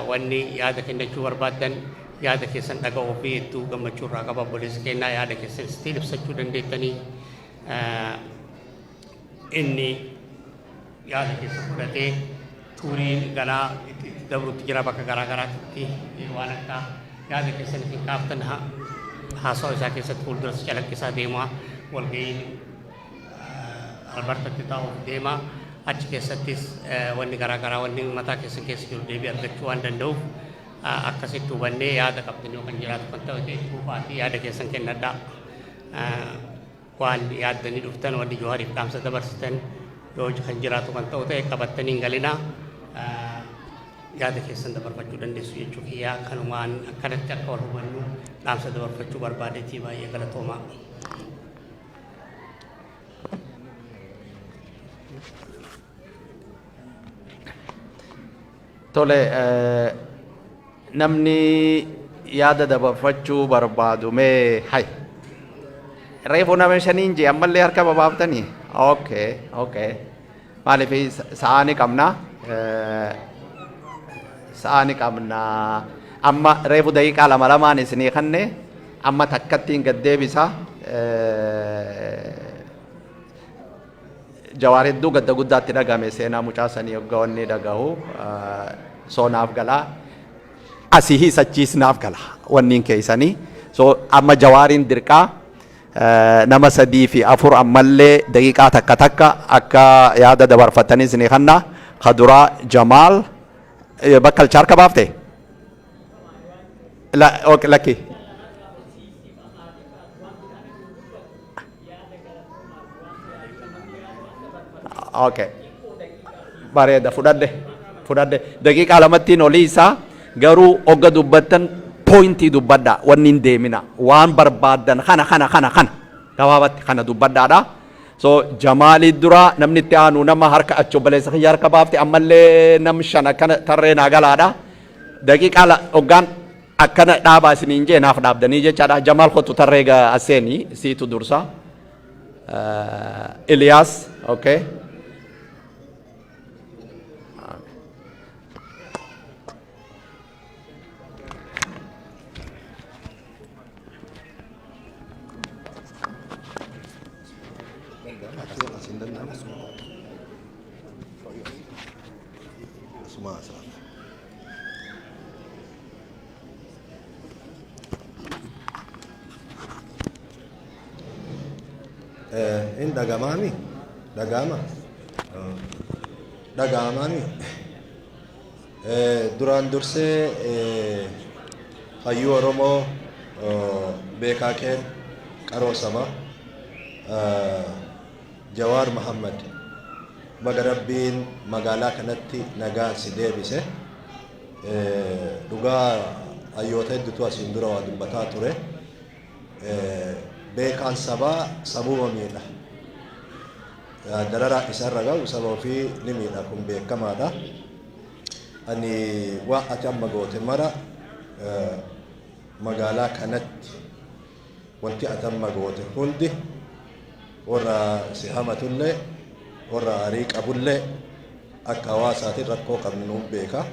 wanni yaada kennachuu barbaaddan, yaada keessan dhaga'uu fi hedduu gammachuu irraa qaba. Obboleessa keenyaa, yaada keessan still ibsachuu dandeettanii, inni yaada keessa fudhatee tuuriin ganaa itti dabrutti jira. Bakka garaa garaatti waan akka yaada keessan isin kaaftan haasawaa isaa keessatti fuulduras calaqqisaa deemaa. Walga'iin Albertatti taa'uuf deema. Achi keessattis wanni garaa garaa, wanni mataa keessan keessa jiru deebii argachuu waan danda'uuf, akkasitti hubannee yaada qabdan yoo kan jiraatu kan ta'e itti fufaatii yaada keessan kennadhaa. Waan yaaddanii dhuftan, wanni Jawaariif dhaamsa dabarsitan yoo kan jiraatu kan ta'u ta'e, qabattanii hin galinaa, yaada keessan dabarfachuu dandeessu jechuu kiyyaa. Kanumaan akkanatti akka wal hubannu dhaamsa dabarfachuu barbaadeetii. Baay'ee galatoomaa. Tole, namni yaada dabarfachuu barbaadu mee hay. Reefu nama shaniin jee, ammallee harka babaaftanii? Okay. Maaliif, sa'aa ni qabna. Sa'aa ni qabna. Amma reefu daqiiqaa lama lamaan isinii kanne, amma takkattiin gad deebisa. Jawaar hedduu gadda guddaatti dhagame seenaa mucaa sanii hoggaa wanni dhagahu. So naaf galaa. Asii achiis naaf gala wanniin keessanii. So amma Jawaariin dirqaa nama sadii fi afur ammallee daqiiqaa takka takka akka yaada dabarfatanis ni kanna. Ka duraa Jamaal Bakkalcha harka baafte? La, okay, lakki. Okay. Bareeda, fudhadhe, fudhadhe. Daqiiqaa lamattiin olii isaa garuu hogga dubbattan pointii dubbadha. Wanni hin deemina. Waan barbaaddan kana kana kana kana gabaabatti kana dubbadhaadha. So Jamaalii dura, namni itti aanu nama harka achi obboleessa kiyya harka baafte, ammallee nam shan akkana tarree naa galaadha. Daqiiqaa hoggaan akkana dhaabaa isiniin jee naaf dhaabdanii jechaadha. Jamaal, kottu, tarree aseeni siitu dursa. Iliyaas, okay. In dhagamaami? Dhagama? Dhagamaami? Duraan dursee hayyuu Oromoo, beekaa keen, qaroo sabaa, Jawaar Muhammad, baga Rabbiin magaalaa kanatti nagaan si deebise. Dhugaa hayyoota hedduutu asiin dura waa dubbataa ture. Beekaan sabaa sabuma miidha. Dararaa isarra gahu saba ofii ni miidha, kun beekamaadha. Ani waa ati amma goote mara, magaalaa kanatti wanti ati amma goote hundi, warra si hamatullee warra aarii qabullee akka hawaasaatiin rakkoo qabnu nuun beeka.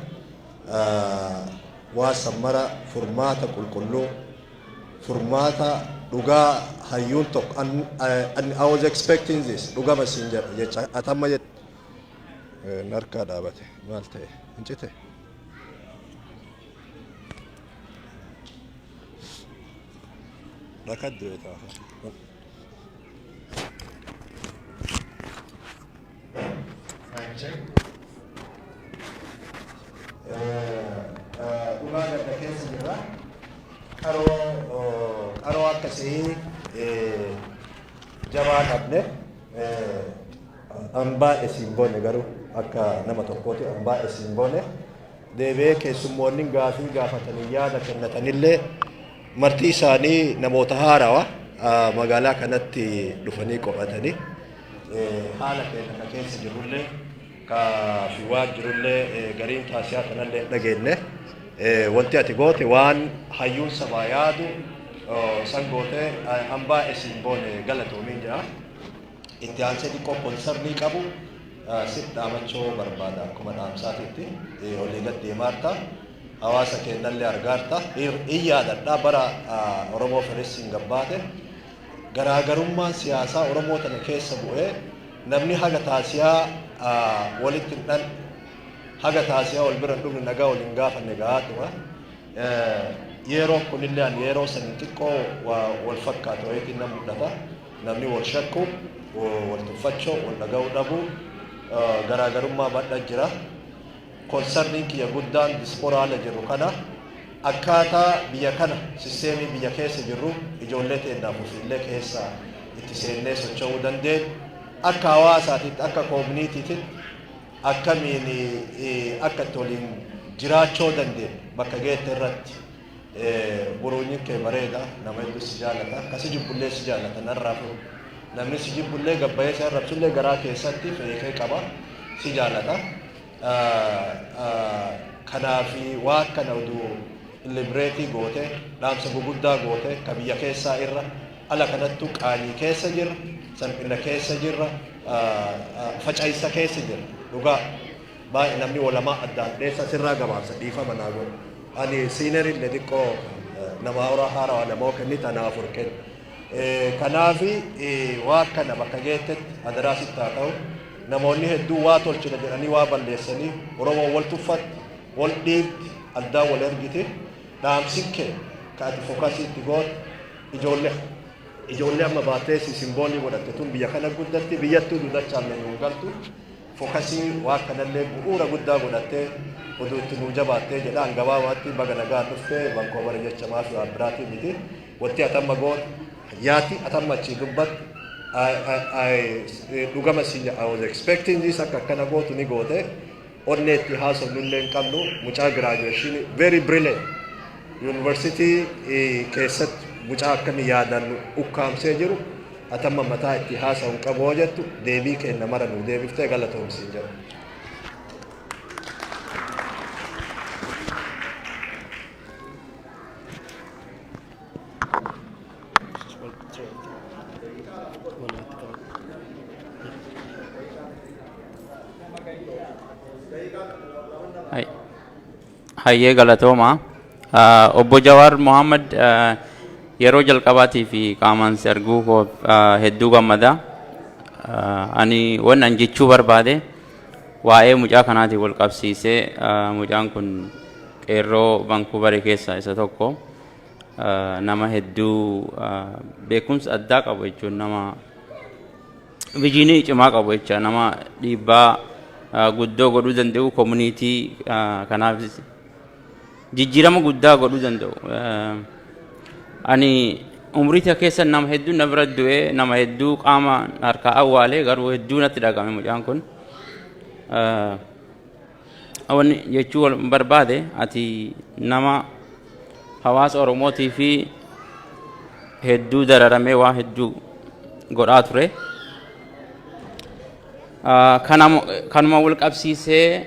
Waa san mara furmaata qulqulluu, furmaata dhugaa hayyuun tokko, and I was expecting this, dhugama siin jedha jecha ati amma jette narkaa dhaabate maal ta'e hin cite. Rakaddu yoo ta'a. Mic check. Dhugaa gadda keessa jirra. Qaroo qaroo akkasii jabaa dhabne. An baay'ee siin boone, garuu akka nama tokkooti an baay'ee siin boone. Deebi'ee keessummoonni gaafii gaafatanii yaada kennatanillee marti isaanii namoota haarawa magaalaa kanatti dhufanii qophatanii haala keenya ka keessa jirrullee ka fi waan jirullee gariin taasisaa kanallee hin dhageenye. Wanti ati goote waan hayyuun sabaa yaadu san goote. An baay'ee siin boone, galatoomiin jedha. Itti aansee xiqqoo concernii qabu sit dhaamachuu barbaada. Akkuma dhaamsaatiitti olii gad deemaarta. Hawaasa keenyallee argaarta. In yaadadha, bara Oromoo Firistiin gabbaate garaagarummaan siyaasaa Oromoo tana keessa bu'ee namni haga taasiyaa walitti hin dhan, haga taasiyaa wal bira hin dhufne, nagaa wal hin gaafanne gahaa tura. Yeroo kunillee ani yeroo sanii xiqqoo wal fakkaatu wayiitiin nan mul'ata. Namni wal shakku, wal tuffachoo, wal dhaga'uu dhabu, garaagarummaa bal'aa jira. Concerniin kiyya guddaan diaspora ala jirru kana akkaataa biyya kana systemii biyya keessa jirru ijoollee teennaaf ofiillee keessa itti seennee socho'uu dandeenyu, akka hawaasaatitti, akka communitytitti akkamiin akka itti waliin jiraachuu dandeenyu bakka geette irratti. Buruunyiin kee bareeda, nama hedduu si jaalata, kasi jibbullee si jaalata. Narraa furu, namni si jibbullee gabbayee si arrabsullee garaa keessatti fedhii qaba, si jaalata. Kanaafi waa kana oduu elaborate goote, dhaamsa guguddaa goote ka biyya keessaa irra ala kanattu qaanii keessa jirra, salphina keessa jirra, faca'insa keessa jirra. Dhugaa baay'ee namni walamaa addaan dheessa sirraa gabaabsa, dhiifama naa godhu. Ani seniorillee xiqqoo nama horaa haarawaa namoo kennita naa afur kenni. Kanaafi waa kana bakka geettetti adaraa sitti haa ta'u. Namoonni hedduu waa tolchina jedhanii waa balleessanii Oromoon wal tuffatti, wal dhiibdi, addaan wal ergiti. Dhaamsin kee ka ati focusii itti goote ijoollee ijoollee amma baattee si symbolii godhatte tun biyya kana guddatti, biyyattuu dudachaamne nuun galtu. Focusii waa kanallee bu'uura guddaa godhattee oduu itti nuu jabaattee jedhaan. Gabaabaatti baga nagaan dhuftee Vancouver jecha maafi waan biraatii miti. Wanti atamma goote yaati atamma achii dubbattu I dhugama si, I was expecting this. Akka akkana gootu ni goote. Onnee itti haasofnu illee hin qabnu. Mucaa graduation, very brilliant, university keessatti mucaa akkamii yaadan ukkaamsee jiru, atamma mataa itti haasa'u hin qabu hoo jettu, deebii kenna mara nu deebiftee, galatoomsiin jedha. Hayyee, galatooma. Obbo Jawaar Mohaammed, yeroo jalqabaatii fi qaamaan si arguu koo hedduu gammada. Ani wannan jechuu barbaade, waa'ee mucaa kanaatiin wal qabsiisee, mucaan kun qeerroo Vancouver keessaa isa tokko. Nama hedduu beekumsa addaa qabu jechuun, nama vision cimaa qabu jecha, nama dhiibbaa guddoo godhuu danda'u, community kanaaf jijjiirama guddaa godhuu danda'u. Ani umrii tana keessa nama hedduu na bira du'ee, nama hedduu qaama harkaa awwaalee, garuu hedduu natti dhaga'ame mucaan kun. Wanni jechuu barbaade, ati nama hawaasa Oromootii fi hedduu dararamee waa hedduu godhaa ture. Kanuma wal qabsiisee,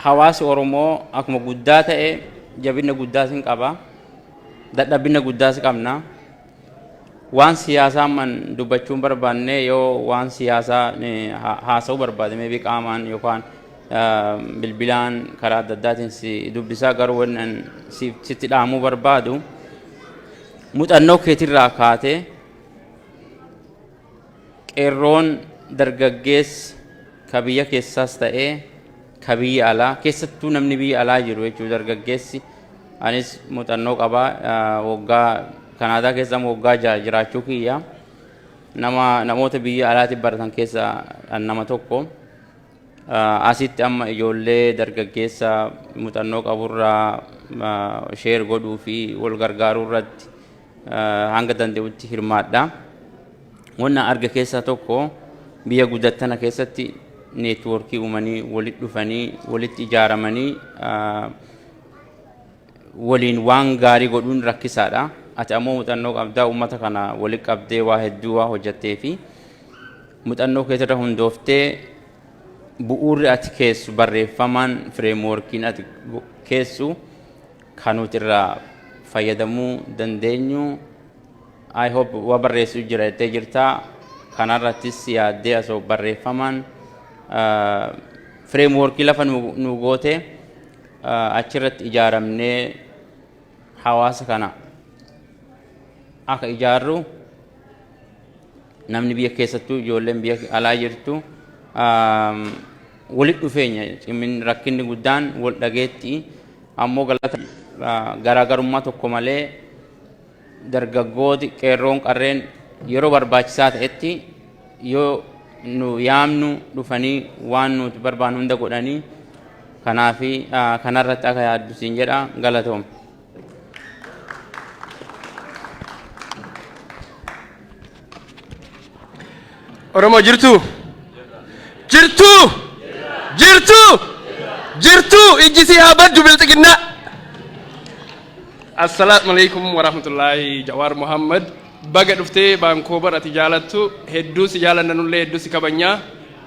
hawaasi Oromoo akkuma guddaa ta'e jabina guddaas hin qaba. Dadhabina guddaas qabna. Waan siyaasaa man dubbachuun barbaanne, yoo waan siyaasaa haasa'uu barbaade, maybe qaamaan yookaan bilbilaan karaa adda addaatiin si dubbisaa. Garuu wannan sitti dhaamuu barbaadu, muuxannoo keetirraa kaatee qeerroon dargaggeessi ka biyya keessaas ta'ee ka biyya alaa, keessattuu namni biyya alaa jiru jechuudha, dargaggeessi, anis muuxannoo qabaa, waggaa Kanaadaa keessa waggaa 6 jiraachuu kiyya, nama namoota biyya alaatti baratan keessa nama tokko. Asitti amma ijoollee dargaggeessa muuxannoo qaburraa share godhuu fi wal gargaaruu irratti hanga danda'utti hirmaadha. Wanna arga keessaa tokko, biyya guddattana keessatti network uumanii, walitti dhufanii, walitti ijaaramanii waliin waan gaarii godhuun rakkisaadha. Ati ammoo muuxannoo qabdaa, uummata kana walitti qabdee waa hedduu waa hojjattee fi muuxannoo keetirra hundooftee, bu'uurri ati keessu, barreeffamaan frameworkiin ati keessu kan nuti irraa fayyadamuu dandeenyu. I hope waa barreessuu jira jettee jirta. Kanarrattis yaaddee asoo barreeffamaan framework lafa nu goote, achirratti ijaaramnee hawaasa kana akka ijaarru, namni biyya keessattuu, ijoolleen biyya alaa jirtu, walitti dhufeenya cimin, rakkinni guddaan wal dhageetti. Ammoo galata garaagarummaa tokko malee dargaggooti, qeerroon, qarreen yeroo barbaachisaa ta'etti yoo nu yaamnu dhufanii waan nuti barbaannu hunda godhanii, kanaafi kanarratti akka yaaddu siin jedha. Galatoom. Oromoo, jirtu? Jirtu? Jirtu? Jirtu? Ijji si haa baddu, bilxiginnaa. Assalaamu alaikum warahmatullaahi. Jawaar Muhammad, baga dhuftee Vancouver. Ati jaalattu hedduu si jaalanna, nullee hedduu si kabajnaa.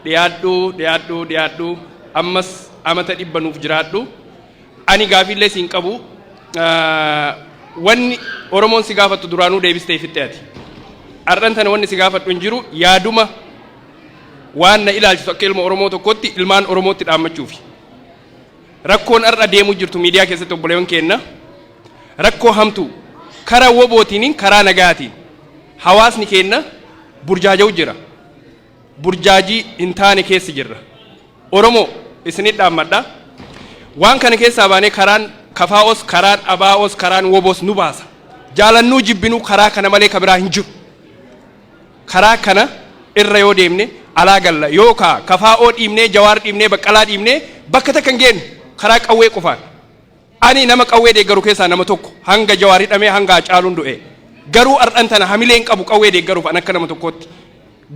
Dhiyaadhu, dhiyaadhu, dhiyaadhu, ammas amata 100 nuuf jiraadhu. Ani gaafiillee siin qabu, wanni Oromoon si gaafattu duraanuu deebistee fixxe ati. Har'an tana wanni si gaafadhu hin jiru. Yaaduma waan na ilaalchisu akka ilma Oromoo tokkotti ilmaan Oromootti dhaammachuufi. Rakkoon har'a deemuu jirtu miidiyaa keessatti, obboleewwan keenna, rakkoo hamtuu karaa wobootiin, karaa nagaatiin hawaasni keenna burjaaja'u jira. Burjaajii hin taane keessa jirra. Oromoo, isinit dhaammadha. Waan kana keessaa baanee karaan kafaa'os, karaan abaa'os, karaan woboos nu baasa. Jaalannuu jibbinuu karaa kana malee ka biraa hin jiru. Karaa kana irra yoo deemne alaa galla. Yookaa kafaa'oo dhiibnee, Jawaar dhiibnee, Baqqalaa dhiibnee bakka takka hin geenyu karaa qawwee qofaan. Ani nama qawwee deeggaru keessaa nama tokko. Hanga Jawaar hidhamee, hanga Hacaaluun du'e. Garuu har'an tana hamileen qabu qawwee deeggaruuf an akka nama tokkootti.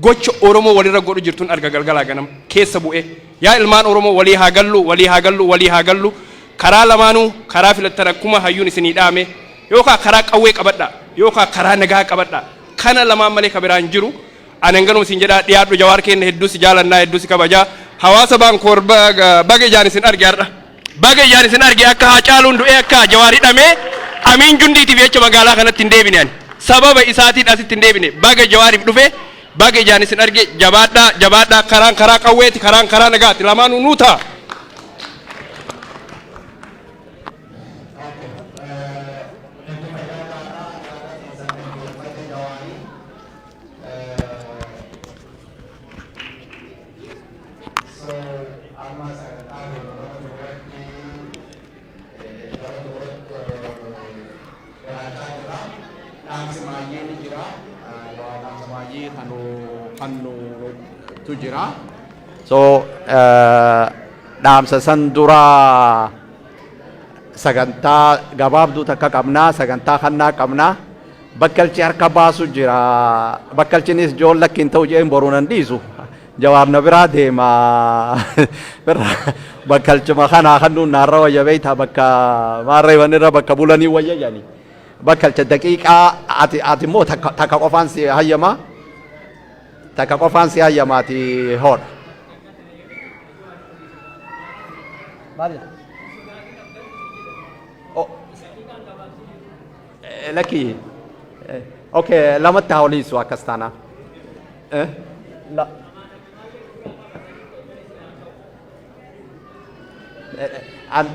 Gocha Oromoo walirra godhu jirtun arga galgalaa ganama keessa bu'ee. Yaa ilmaan Oromoo, walii haa gallu, walii haa gallu, walii haa gallu. Karaa lamaanuu karaa filattan akkuma hayyuun isinii dhaame, yookaan karaa qawwee qabadhaa, yookaan karaa nagaa qabadhaa. Kana lamaan malee ka biraan jiru. Ani hanganuma isin jedhaa. Dhiyaadhu Jawaar keenya, hedduu si jaalannaa, hedduu si kabajaa. Hawaasa Baankoor, baga ijaan isin arge har'a. Baga ijaan isin arge. Akka Haacaaluun du'ee, akka Jawaar hidhamee Amiin Jundiitiif jecha magaalaa kanatti hin deebine ani. Sababa isaatiin asitti hin deebine. Baga Jawaariif dhufe, baga ijaan isin arge. Jabaadhaa, jabaadhaa. Karaan karaa qawweeti, karaan karaa nagaati, lamaanuu nuu ta'a. So amma sagantaa irratti gara duratti dhiyaachaa jira. Dhaamsi baay'ee ni jira. Dhaamsa baay'ee kan tu jira. So dhaamsa san dura sagantaa gabaabduu takka qabnaa, sagantaa kannaa qabnaa. Bakkalchi harka baasu jira. Bakkalchinis joolla hin ta'u jeen boruu nan dhiisu. Jawaar na biraa deema. Bakkalchuma kanaa kan nuun naarra wayya beektaa, bakka maarreewwan irra bakka bulanii wayya jedhani. Bakkalcha, daqiiqaa ati immoo takka qofaan si hayyama. Takka qofaan si hayyama, ati hoodha. Maal jedha? Oh. Lakki. Okay, lamatti haa oliisu akkas taana. La. An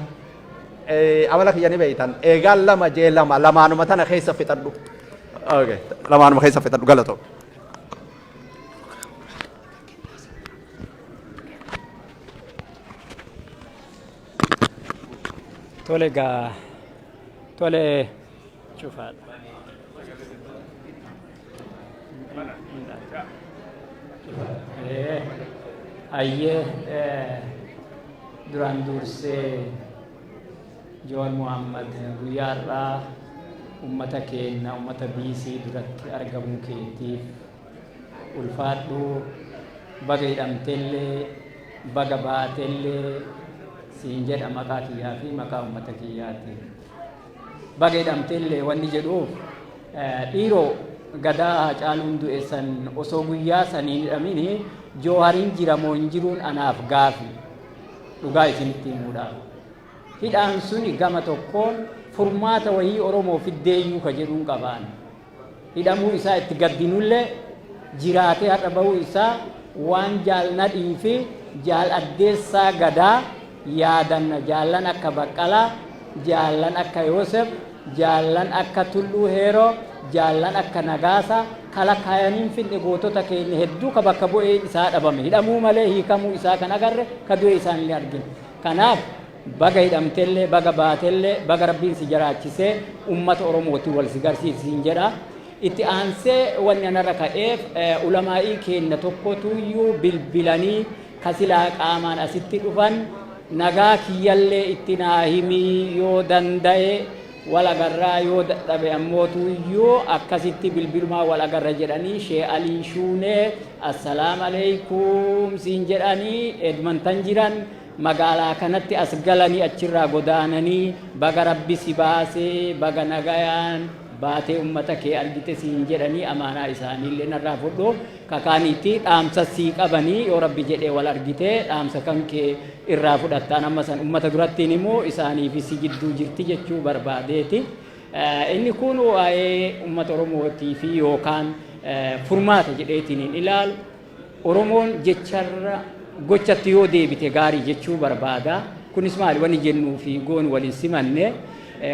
amala kiyya ni beeytan. Eegaan lama jee lama, lamaanuma tana keessa fixadhu. Okay, lamaanuma keessa fixadhu, galatoo. Tole egaa, tole, cufaadha. Ayyee, duraan dursee Jawaar Muhammad, guyyaa har'aa ummata keenya, ummata BC duratti argamuu keetiif ulfaadhu. Baga hidhamtellee, baga baatellee siin jedha maqaa kiyyaa fi maqaa ummata kiyyaatiin. Baga hidhamtellee wanni jedhuuf, dhiiroo gadaa Haacaaluun du'e san osoo guyyaa saniin hidhamini Joohariin jira moo hin jiruun anaaf gaafi, dhugaa isinitti himuudhaaf. Hidhaan suni gama tokkoon furmaata wayii Oromoo fiddeeyyuu ka jedhuun qabaan. Hidhamuu isaa itti gaddinullee, jiraatee har'a bahuu isaa waan Jaal Nadhii fi Jaal Addeessaa Gadaa yaadanna, jaallan akka Baqqalaa, jaallan akka Yoosef, jaallan akka Tulluu Heeroo, jaallan akka Nagaasaa kala kaayaniin finne, gootota keenya hedduu ka bakka bu'ee isaa dhabame, hidhamuu malee hiikamuu isaa kan agarre, ka du'e isaanillee argine. Kanaaf baga hidhamtellee, baga baatellee, baga Rabbiin si jiraachisee ummata Oromooti wal si garsiisiin jedha. Itti aansee wanni anarra ka'eef, ulamaa'ii keenya tokkotuyyuu bilbilanii kasilaa qaamaan asitti dhufan, nagaa kiyyallee itti naa himii, yoo danda'e wal agarraa, yoo dadhabe ammootuyyuu akkasitti bilbilumaa wal agarra jedhanii, Shee Alii Shuunee assalaam aleeykum siin jedhanii, Edmonton jiran, magaalaa kanatti as galanii achirraa godaananii, baga Rabbi si baasee, baga nagayaan baatee ummata kee argite siin jedhanii, amaanaa isaaniillee narraa fudhu. Kakaaniitti dhaamsa sii qabanii, yoo Rabbi jedhee wal argite dhaamsa kan kee irraa fudhattaan, amma san ummata durattiin immoo isaanii fi si jidduu jirti jechuu barbaadeeti. Inni kun waa'ee ummata Oromootii fi yookaan furmaata jedheetiin hin ilaalu. Oromoon jecharra gochatti yoo deebite gaarii jechuu barbaada. Kunis maali, wanni jennuu fi goonu waliin simanne.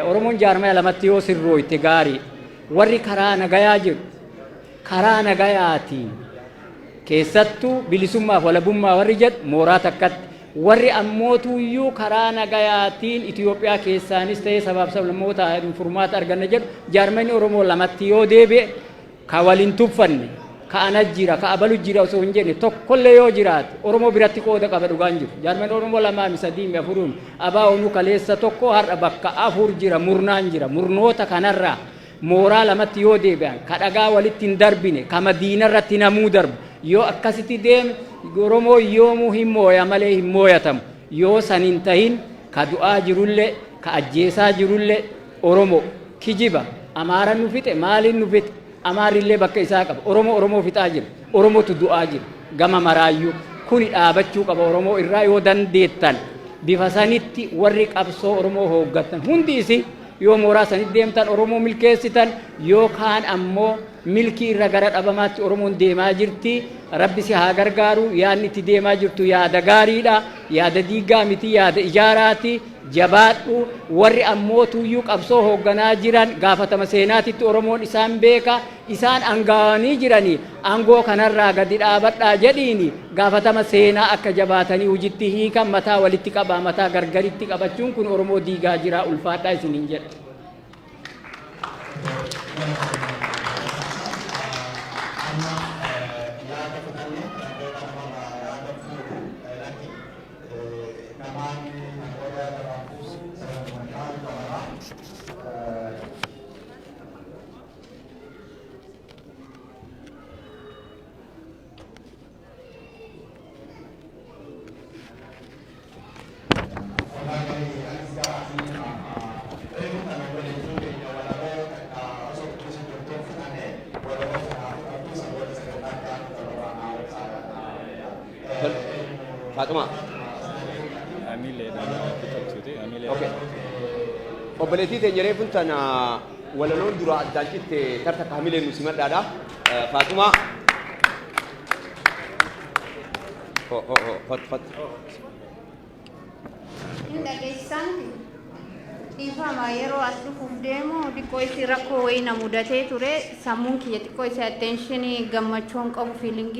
Oromoon jaarmaya lamatti yoo sirrooyte gaarii. Warri karaa nagayaa jiru karaa nagayaatiin, keessattuu bilisummaaf walabummaa warri jedhu mooraa takkatti, warri ammootuyyuu karaa nagayaatiin Itoophiyaa keessaanis ta'ee sabaaf sablammoota furmaata arganna jedhu, jaarmanni Oromoo lamatti yoo deebi'e, ka waliin tuffanne, ka ana jira, ka abalu jira osoo hin jenne, tokkollee yoo jiraate Oromoo biratti qooda qaba. Dhugaan jiru jaarmanni Oromoo lamaami, sadiimi, afuruun, abaa onuu kaleessa tokko, har'a bakka afur jira, murnaan jira. Murnoota kanarraa Mooraa lamatti yoo deebi'an, ka dhagaa walitti hin darbine, ka madiina irratti namuu darbu, yoo akkasitti deeme Oromoo yoomuu hin mooya malee hin mooyatamu. Yoo san hin tahin, ka du'aa jirullee, ka ajjeesaa jirullee Oromoo. Kijiba Amaara nu fixe, maaliin nu fixe? Amaarrillee bakka isaa qaba. Oromoo Oromoo fixaa jira. Oromootu du'aa jira. Gama maraayyuu kuni dhaabachuu qaba Oromoo irraa. Yoo dandeettan, bifa sanitti warri qabsoo Oromoo hooggattan hundi isin yoo mooraa sanitti deemtan Oromoo milkeessitan, yookaan ammoo milkii irra gara dhabamaatti Oromoon deemaa jirti. Rabbi si haa gargaaru. Yaadni itti deemaa jirtu yaada gaariidha. Yaada diigaa miti, yaada ijaaraati. Jabaadhu. Warri ammoo tuuyyuu qabsoo hoogganaa jiran gaafatama seenaatitti Oromoon isaan beeka. Isaan angaawanii jiranii aangoo kanarraa gadi dhaabadhaa jedhiini, gaafatama seenaa akka jabaatanii hojitti hiikan. Mataa walitti qabaa. Mataa gargaritti qabachuun kun Oromoo diigaa jira. Ulfaadhaa isiniin jedha. Faaxumaa. Okay. Obboleettii teenya reefuun tana walaloon dura addaan citte tarta hamileen nu simadhaadha. Faaxumaa. Ho ho ho, hot hot. Hin dhageessisaan? Dhiifama, yeroo as dhufuuf deemu xiqqoo isii rakkoo wayii na mudatee ture. Sammuun kiyya xiqqoo isii attention gammachuun qabu, feeling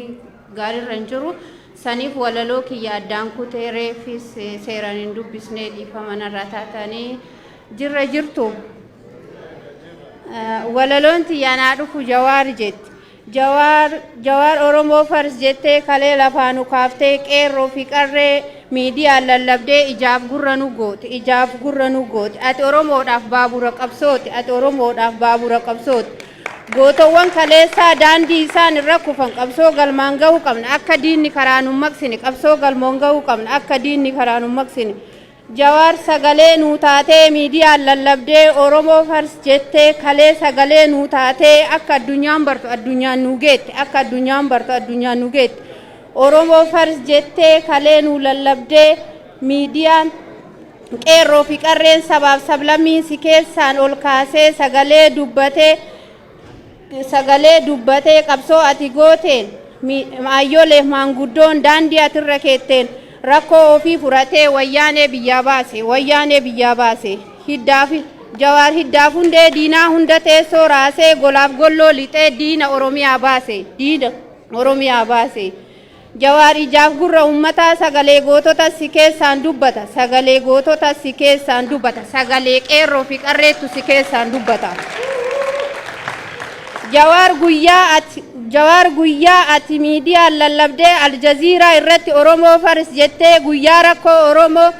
gaariirra hin jiru. Saniif walaloo kiyya addaan kutee, reefis seeraan hin dubbisnee, dhiifama narraa taatanii. Jirra jirtu. Walaloon tiyya naa dhufu Jawaar jetti. Jawaar, Jawaar, Oromoo first jettee kalee lafaa nu kaaftee, qeerroo fi qarree miidiyaan lallabdee ijaaf gurra nu goote, ijaaf gurra nu goote. Ati Oromoodhaaf baabura qabsooti, ati Oromoodhaaf baabura qabsooti. Gootowwan kaleessaa daandii isaan irra kufan qabsoo galmaan gahuu qabna, akka diinni karaa nu maqsine. Qabsoo galmoon gahuu qabna, akka diinni karaa nu maqsine. Jawaar, sagalee nuu taatee miidiyaan lallabdee, Oromoo first jettee kalee sagalee nuu taatee akka addunyaan bartu addunyaan nu geette, akka addunyaan bartu addunyaan nu geette. Oromoo first jettee kalee nuu lallabdee miidiyaan, qeerroo fi qarreen sabaaf sablammiin si keessaan ol kaasee sagalee dubbatee, sagalee dubbatee qabsoo ati gooteen aayyoleef maanguddoon daandii atirra keetteen rakkoo ofii furatee wayyaanee biyyaa baase, wayyaanee biyyaa baase. Hiddaaf Jawaar hiddaaf hundee diinaa hunda teessoo raasee golaaf golloo lixee diina Oromiyaa baase, diina Oromiyaa baase. Jawaar, ijaaf gurra uummataa, sagalee gootota si keessaan dubbata, sagalee gootota si keessaan dubbata, sagalee qeerroo fi qarreettu si keessaan dubbata. Jawaar, guyyaa ati miidiyaan lallabdee Aljaziiraa irratti Oromoo first jettee, guyyaa rakkoo Oromoo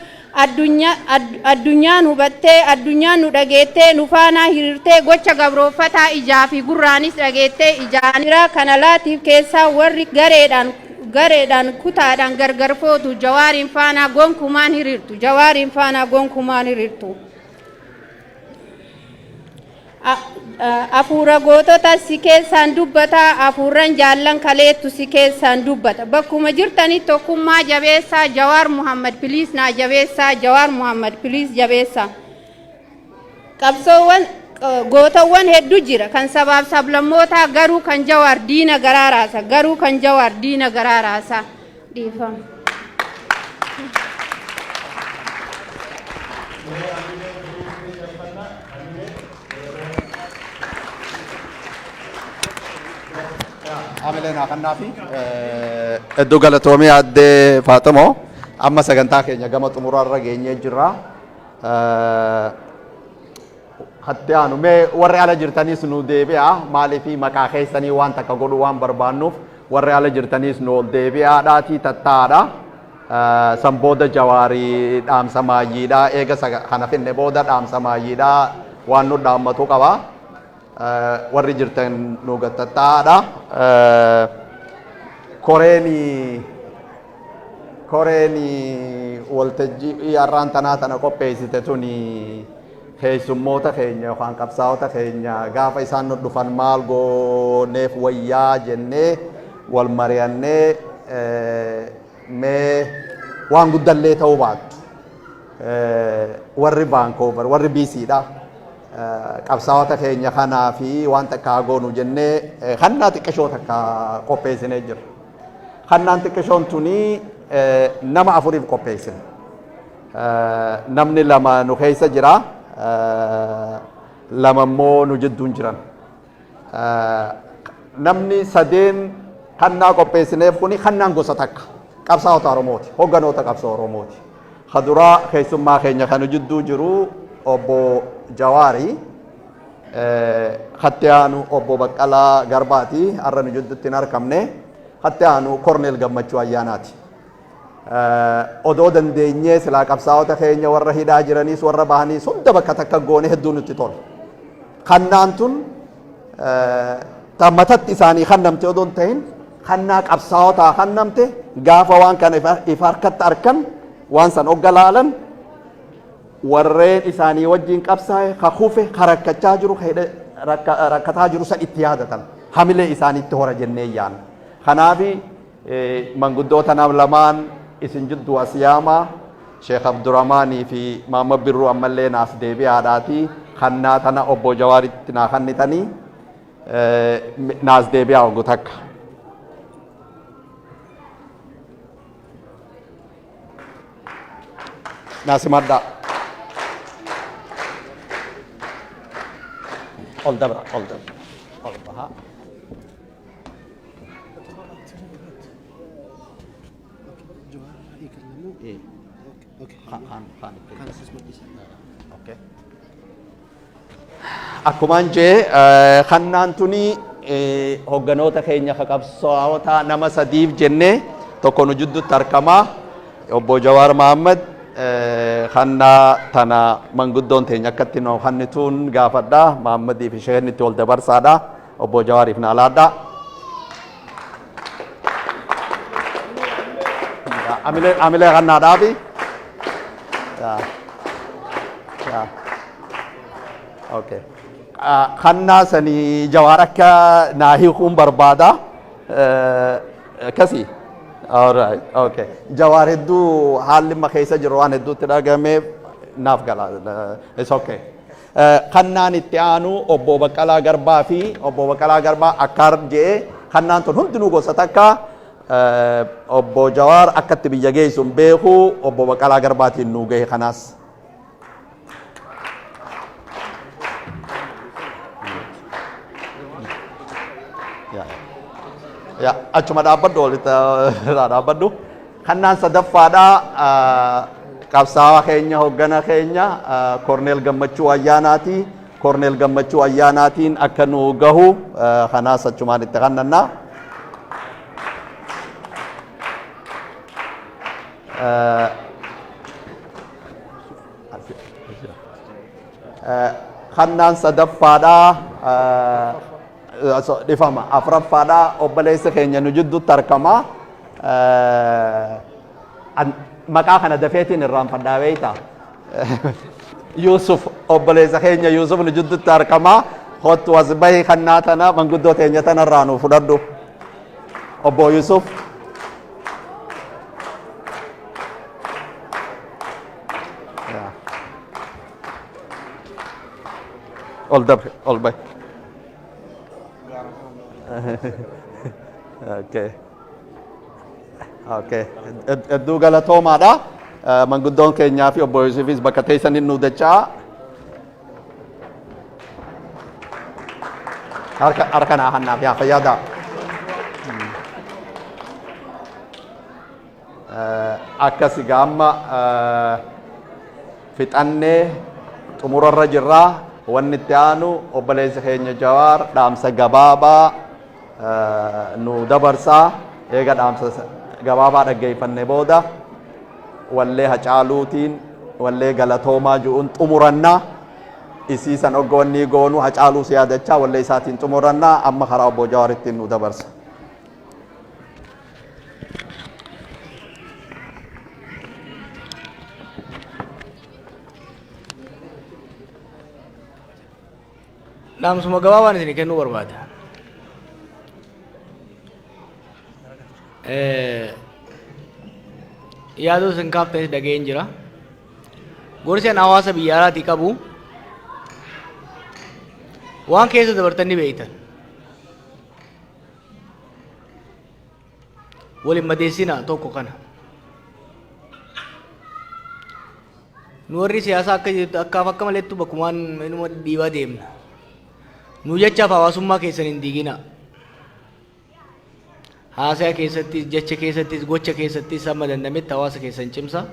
addunyaan hubattee, addunyaan nu dhageettee, nu faanaa hiriirtee, gocha gabrooffataa ijaa fi gurraanis dhageettee ijaanira kana laatiif keessaa warri gareedhaan gareedhaan kutaadhaan gargar footu Jawaariin faanaa gonkumaan hiriirtu, Jawaariin faanaa gonkumaan hiriirtu. Afuura gootota si keessaan dubbata, afuurran jaallan kaleettu si keessaan dubbata. Bakkuma jirtanitti tokkummaa jabeessaa. Jawaar Muhammad please naa jabeessaa. Jawaar Muhammad please jabeessaa. Qabsoowwan gootawwan hedduu jira kan sabaaf sablammootaa, garuu kan Jawaar diina garaa raasa, garuu kan Jawaar diina garaa raasa. Dhiifama. Amilee naa kannaafi. Iddoo galatoomii addee Faaxumoo, amma sagantaa keenya gama xumuraarra geenyee jirra. Hatti aanu mee warri ala jirtanis nu deebi'a, maaliif maqaa keessanii waan takka godhuu waan barbaannuuf warri ala jirtanis nu ol deebi'aadhaatii tattaa'aadha. San booda Jawaarii dhaamsa maayyiidha. Eega kana finne booda dhaamsa maayyiidha waan nu dhaammatu qaba. Warri jirtan nu gattattaadha. Koreen waltajjii har'aan tanaa tana qopheessite tuni keessummoota keenya yookaan qabsaa'ota keenya gaafa isaan nu dhufan maal gooneef wayyaa jennee wal mari'annee, mee waan guddallee ta'uu baattu warri Vancouver, warri BCdha, qabsaa'ota keenya kanaa fi waan takka goonu jennee kannaa xiqqishoo takka qopheessinee jira. Kannaan xiqqishoon tuni nama afuriif qopheessine. Namni lama nu keessa jira, lama immoo nu jidduun jiran. Namni sadeen kannaa qopheessineef kuni kannaan gosa takka. Qabsaa'ota Oromooti. Hogganoota qabsoo Oromooti. Kaduraa keessummaa keenya kan nu jidduu jiru obbo Jawaarii. Katti aanu obbo Baqqalaa Garbaati. Har'a nu jidduutti hin argamne. Katti aanu Korneel Gammachuu Ayyaanaati. Odoo dandeenyee silaa qabsaa'ota keenya warra hidhaa jiraniis warra bahaniis hunda bakka takka goone hedduu nutti tola. Kannaan tun matatti isaanii kannamte odoo hin ta'in, kannaa qabsaa'otaa kannamte, gaafa waan kana if harkatti arkan, waan san ogga laalan, warreen isaanii wajjin qabsaa'e, ka kufe, ka rakkachaa jiru, ka rakkataa jiru san itti yaadatan, hamilee isaaniitti hora jennee yaanna. Kanaafi manguddoota nam lamaan isin jidduu as yaamaa, Sheekh Abdurrahmaanii fi Maamad Birruu, ammallee naas deebi'aadhaati kannaa tana obbo Jawaaritti naa kannitanii naas deebi'aa oggu takka. Naa simadhaa. Ol dabra, ol dabra, ol bahaa. Okay. Akkumaan jee, kannaan tuni hogganoota keenya ka qabsaa'ota nama sadiif jennee, tokko nu jidduutti argamaa, obbo Jawaar Mahammad. Kannaa tana manguddoon teenya akkatti nu kannituun gaafadha. Mahammadii fi isheen itti wal dabarsaadha. Obbo Jawaariif naa laadhaa. Amilee amilee kannaa dhaabi. Yaa. Yaa. Okay. Kannaa sanii Jawaar akka naa hiikuun barbaada. Akkasii. Alright, okay. Jawaar hedduu haalli amma keessa jiru waan hedduutti dhagameef naaf gala. It's okay. Kannaan itti aanu obbo Baqqalaa Garbaa fi obbo Baqqalaa Garbaa akkaar je'ee, kannaan tun hundinuu gosa takka, obbo Jawaar akkatti biyya geessu hin beeku, obbo Baqqalaa Garbaatiin nuu gahe kanaas. Yaa, achuma dhaabbadhu, walitti dhaabbadhu. Kannaan sadaffaadhaa qabsaa'aa keenya, hoggana keenya Korneel Gammachuu Ayyaanaati. Korneel Gammachuu Ayyaanaatiin akka nu gahu kanaas achumaan itti kannannaa. Kannaan sadaffaadhaa, dhifama, afuraffaadhaa obboleessa keenya nu jidduutti argama. Maqaa kana dafeetiin irraanfadhaa beektaa? Yusuf, obboleessa keenya Yusuf nu jidduutti argama. Kottu as bahi, kannaa tana manguddoo teenya tanarraa nu fudhadhu. Obbo Yusuf. Ol dabre, ol bahi. Okay. Okay. Hedduu galatoomaadha. Manguddoon keenyaa fi obbo Yusufis bakka teessaniin nu dachaa. Harka harka naa hannaaf yaa fayyadaa. Akkas gaamma fixannee xumurarra jirraa. Wanni itti aanu obboleessi keenya Jawaar dhaamsa gabaabaa nu dabarsaa. Eega dhaamsa gabaabaa dhaggeeffanne booda wallee Hacaaluutiin, wallee galatoomaa ji'uun xumurannaa. Isiisan oggoonni goonu Hacaaluu si yaadachaa wallee isaatiin xumurannaa amma karaa obbo Jawaarittiin nu dabarsa. Dhaamsuma gabaabaan isin kennuu barbaada. Yaaduu isin kaaftanis dhaga'een jira. Gorsi an hawaasa biyya alaatii qabu waan keessa dabartan ni beektan. Wal hin madeessinaa tokko kana. Nu warri siyaasaa akka jirtu akkaaf akka maleettu bakkumaan inuma dhiibaa deemna. Nu jechaaf hawaasummaa keessan hin diiginaa. Haasaya keessattis, jecha keessattis, gocha keessattis hamma dandametti hawaasa keessan cimsa.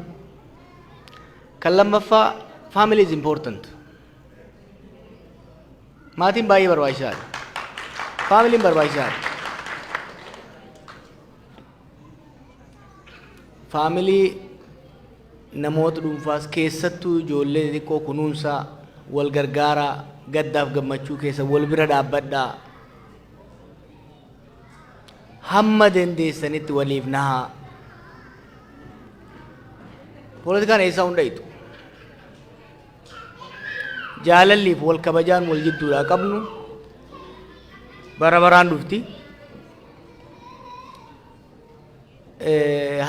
Kan lammaffaa, family is important. Maatiin baay'ee barbaachisaadha. Faamiliin barbaachisaadha. Faamilii namoota dhuunfaas keessattuu ijoollee xixiqqoo kunuunsaa, wal gargaaraa, gaddaaf gammachuu keessa wal bira dhaabbadhaa. Hamma dandeessanitti waliif nahaa. Poolitikaan eessaa hunda hitu. Jaalalliif wal kabajaan wal jidduudhaa qabnu bara baraan dhufti.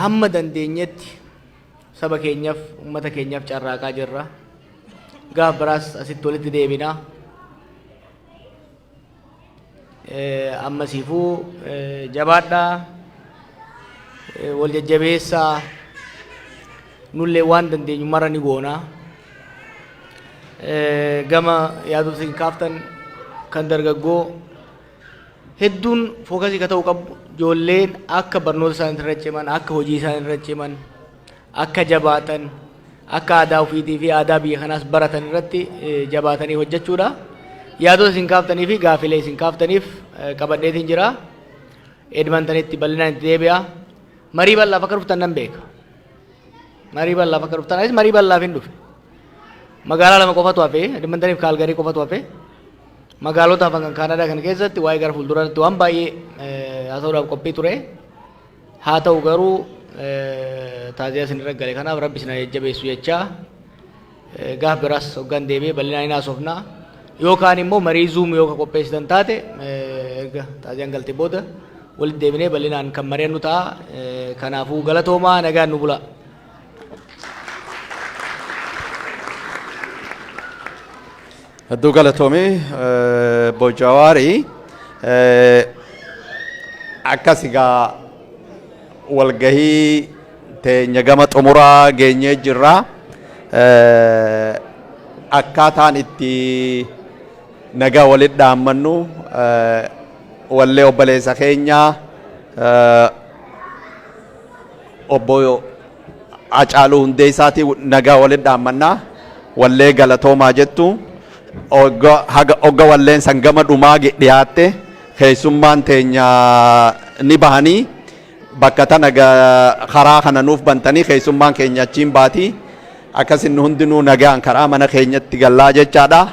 Hamma dandeenyetti saba keenyaaf, uummata keenyaaf carraaqaa jirra. Gaaf biraas asitti walitti deebina. Ammasiifuu jabaadhaa, wal jajjabeessaa, nullee waan dandeenyu mara ni goona. Gama yaadota isin kaaftan kan dargaggoo hedduun focus ka ta'uu qabu ijoolleen akka barnoota isaanii irra ciman, akka hojii isaanii irra ciman, akka jabaatan, akka aadaa ofiitii fi aadaa biyya kanaas baratan irratti jabaatanii hojjechuudha. Yaadota isin kaaftanii fi gaafilee isin kaaftaniif qabadheetiin jira. Edmontonitti bal'inaan itti deebi'a. Marii bal'aaf akka dhuftan nan beeka. Marii bal'aaf akka dhuftan, anis marii bal'aaf hin dhufe. Magaalaa lama qofatu hafe, Edmontoniif Kaalgarii qofatu hafe. Magaalota hafan kan Kaanadaa kana keessatti waa'ee gara fuulduraatti waan baay'ee haasa'uudhaaf qophii ture. Haa ta'u garuu taaziyaa isin irra gale kanaaf Rabbi isin haa jajjabeessu jechaa, gaaf biraas hoggaan deebi'ee bal'inaan hin haasofna. Yookaan immoo marii Zoom yoo ka qopheessitan taate, erga taaziyaan galte booda walitti deebinee bal'inaan kan mari'annu ta'a. Kanaafuu galatoomaa, nagaan nu bulaa. Hedduu galatoomii Obbo Jawaarii. Akkas egaa walgahii teenya gama xumuraa geenyee jirra. Akkaataan itti nagaa walitti dhaammannu wallee obboleessa keenyaa obbo Hacaaluu Hundeessaatii nagaa walitti dhaammannaa, wallee galatoomaa jettu. Haga ogga walleen san gama dhumaa dhiyaatte keessummaan teenya ni bahanii bakka tana karaa kana nuuf bantanii keessummaan keenya achiin baati. Akkasin hundinuu nagaan karaa mana keenyatti gallaa jechaadha.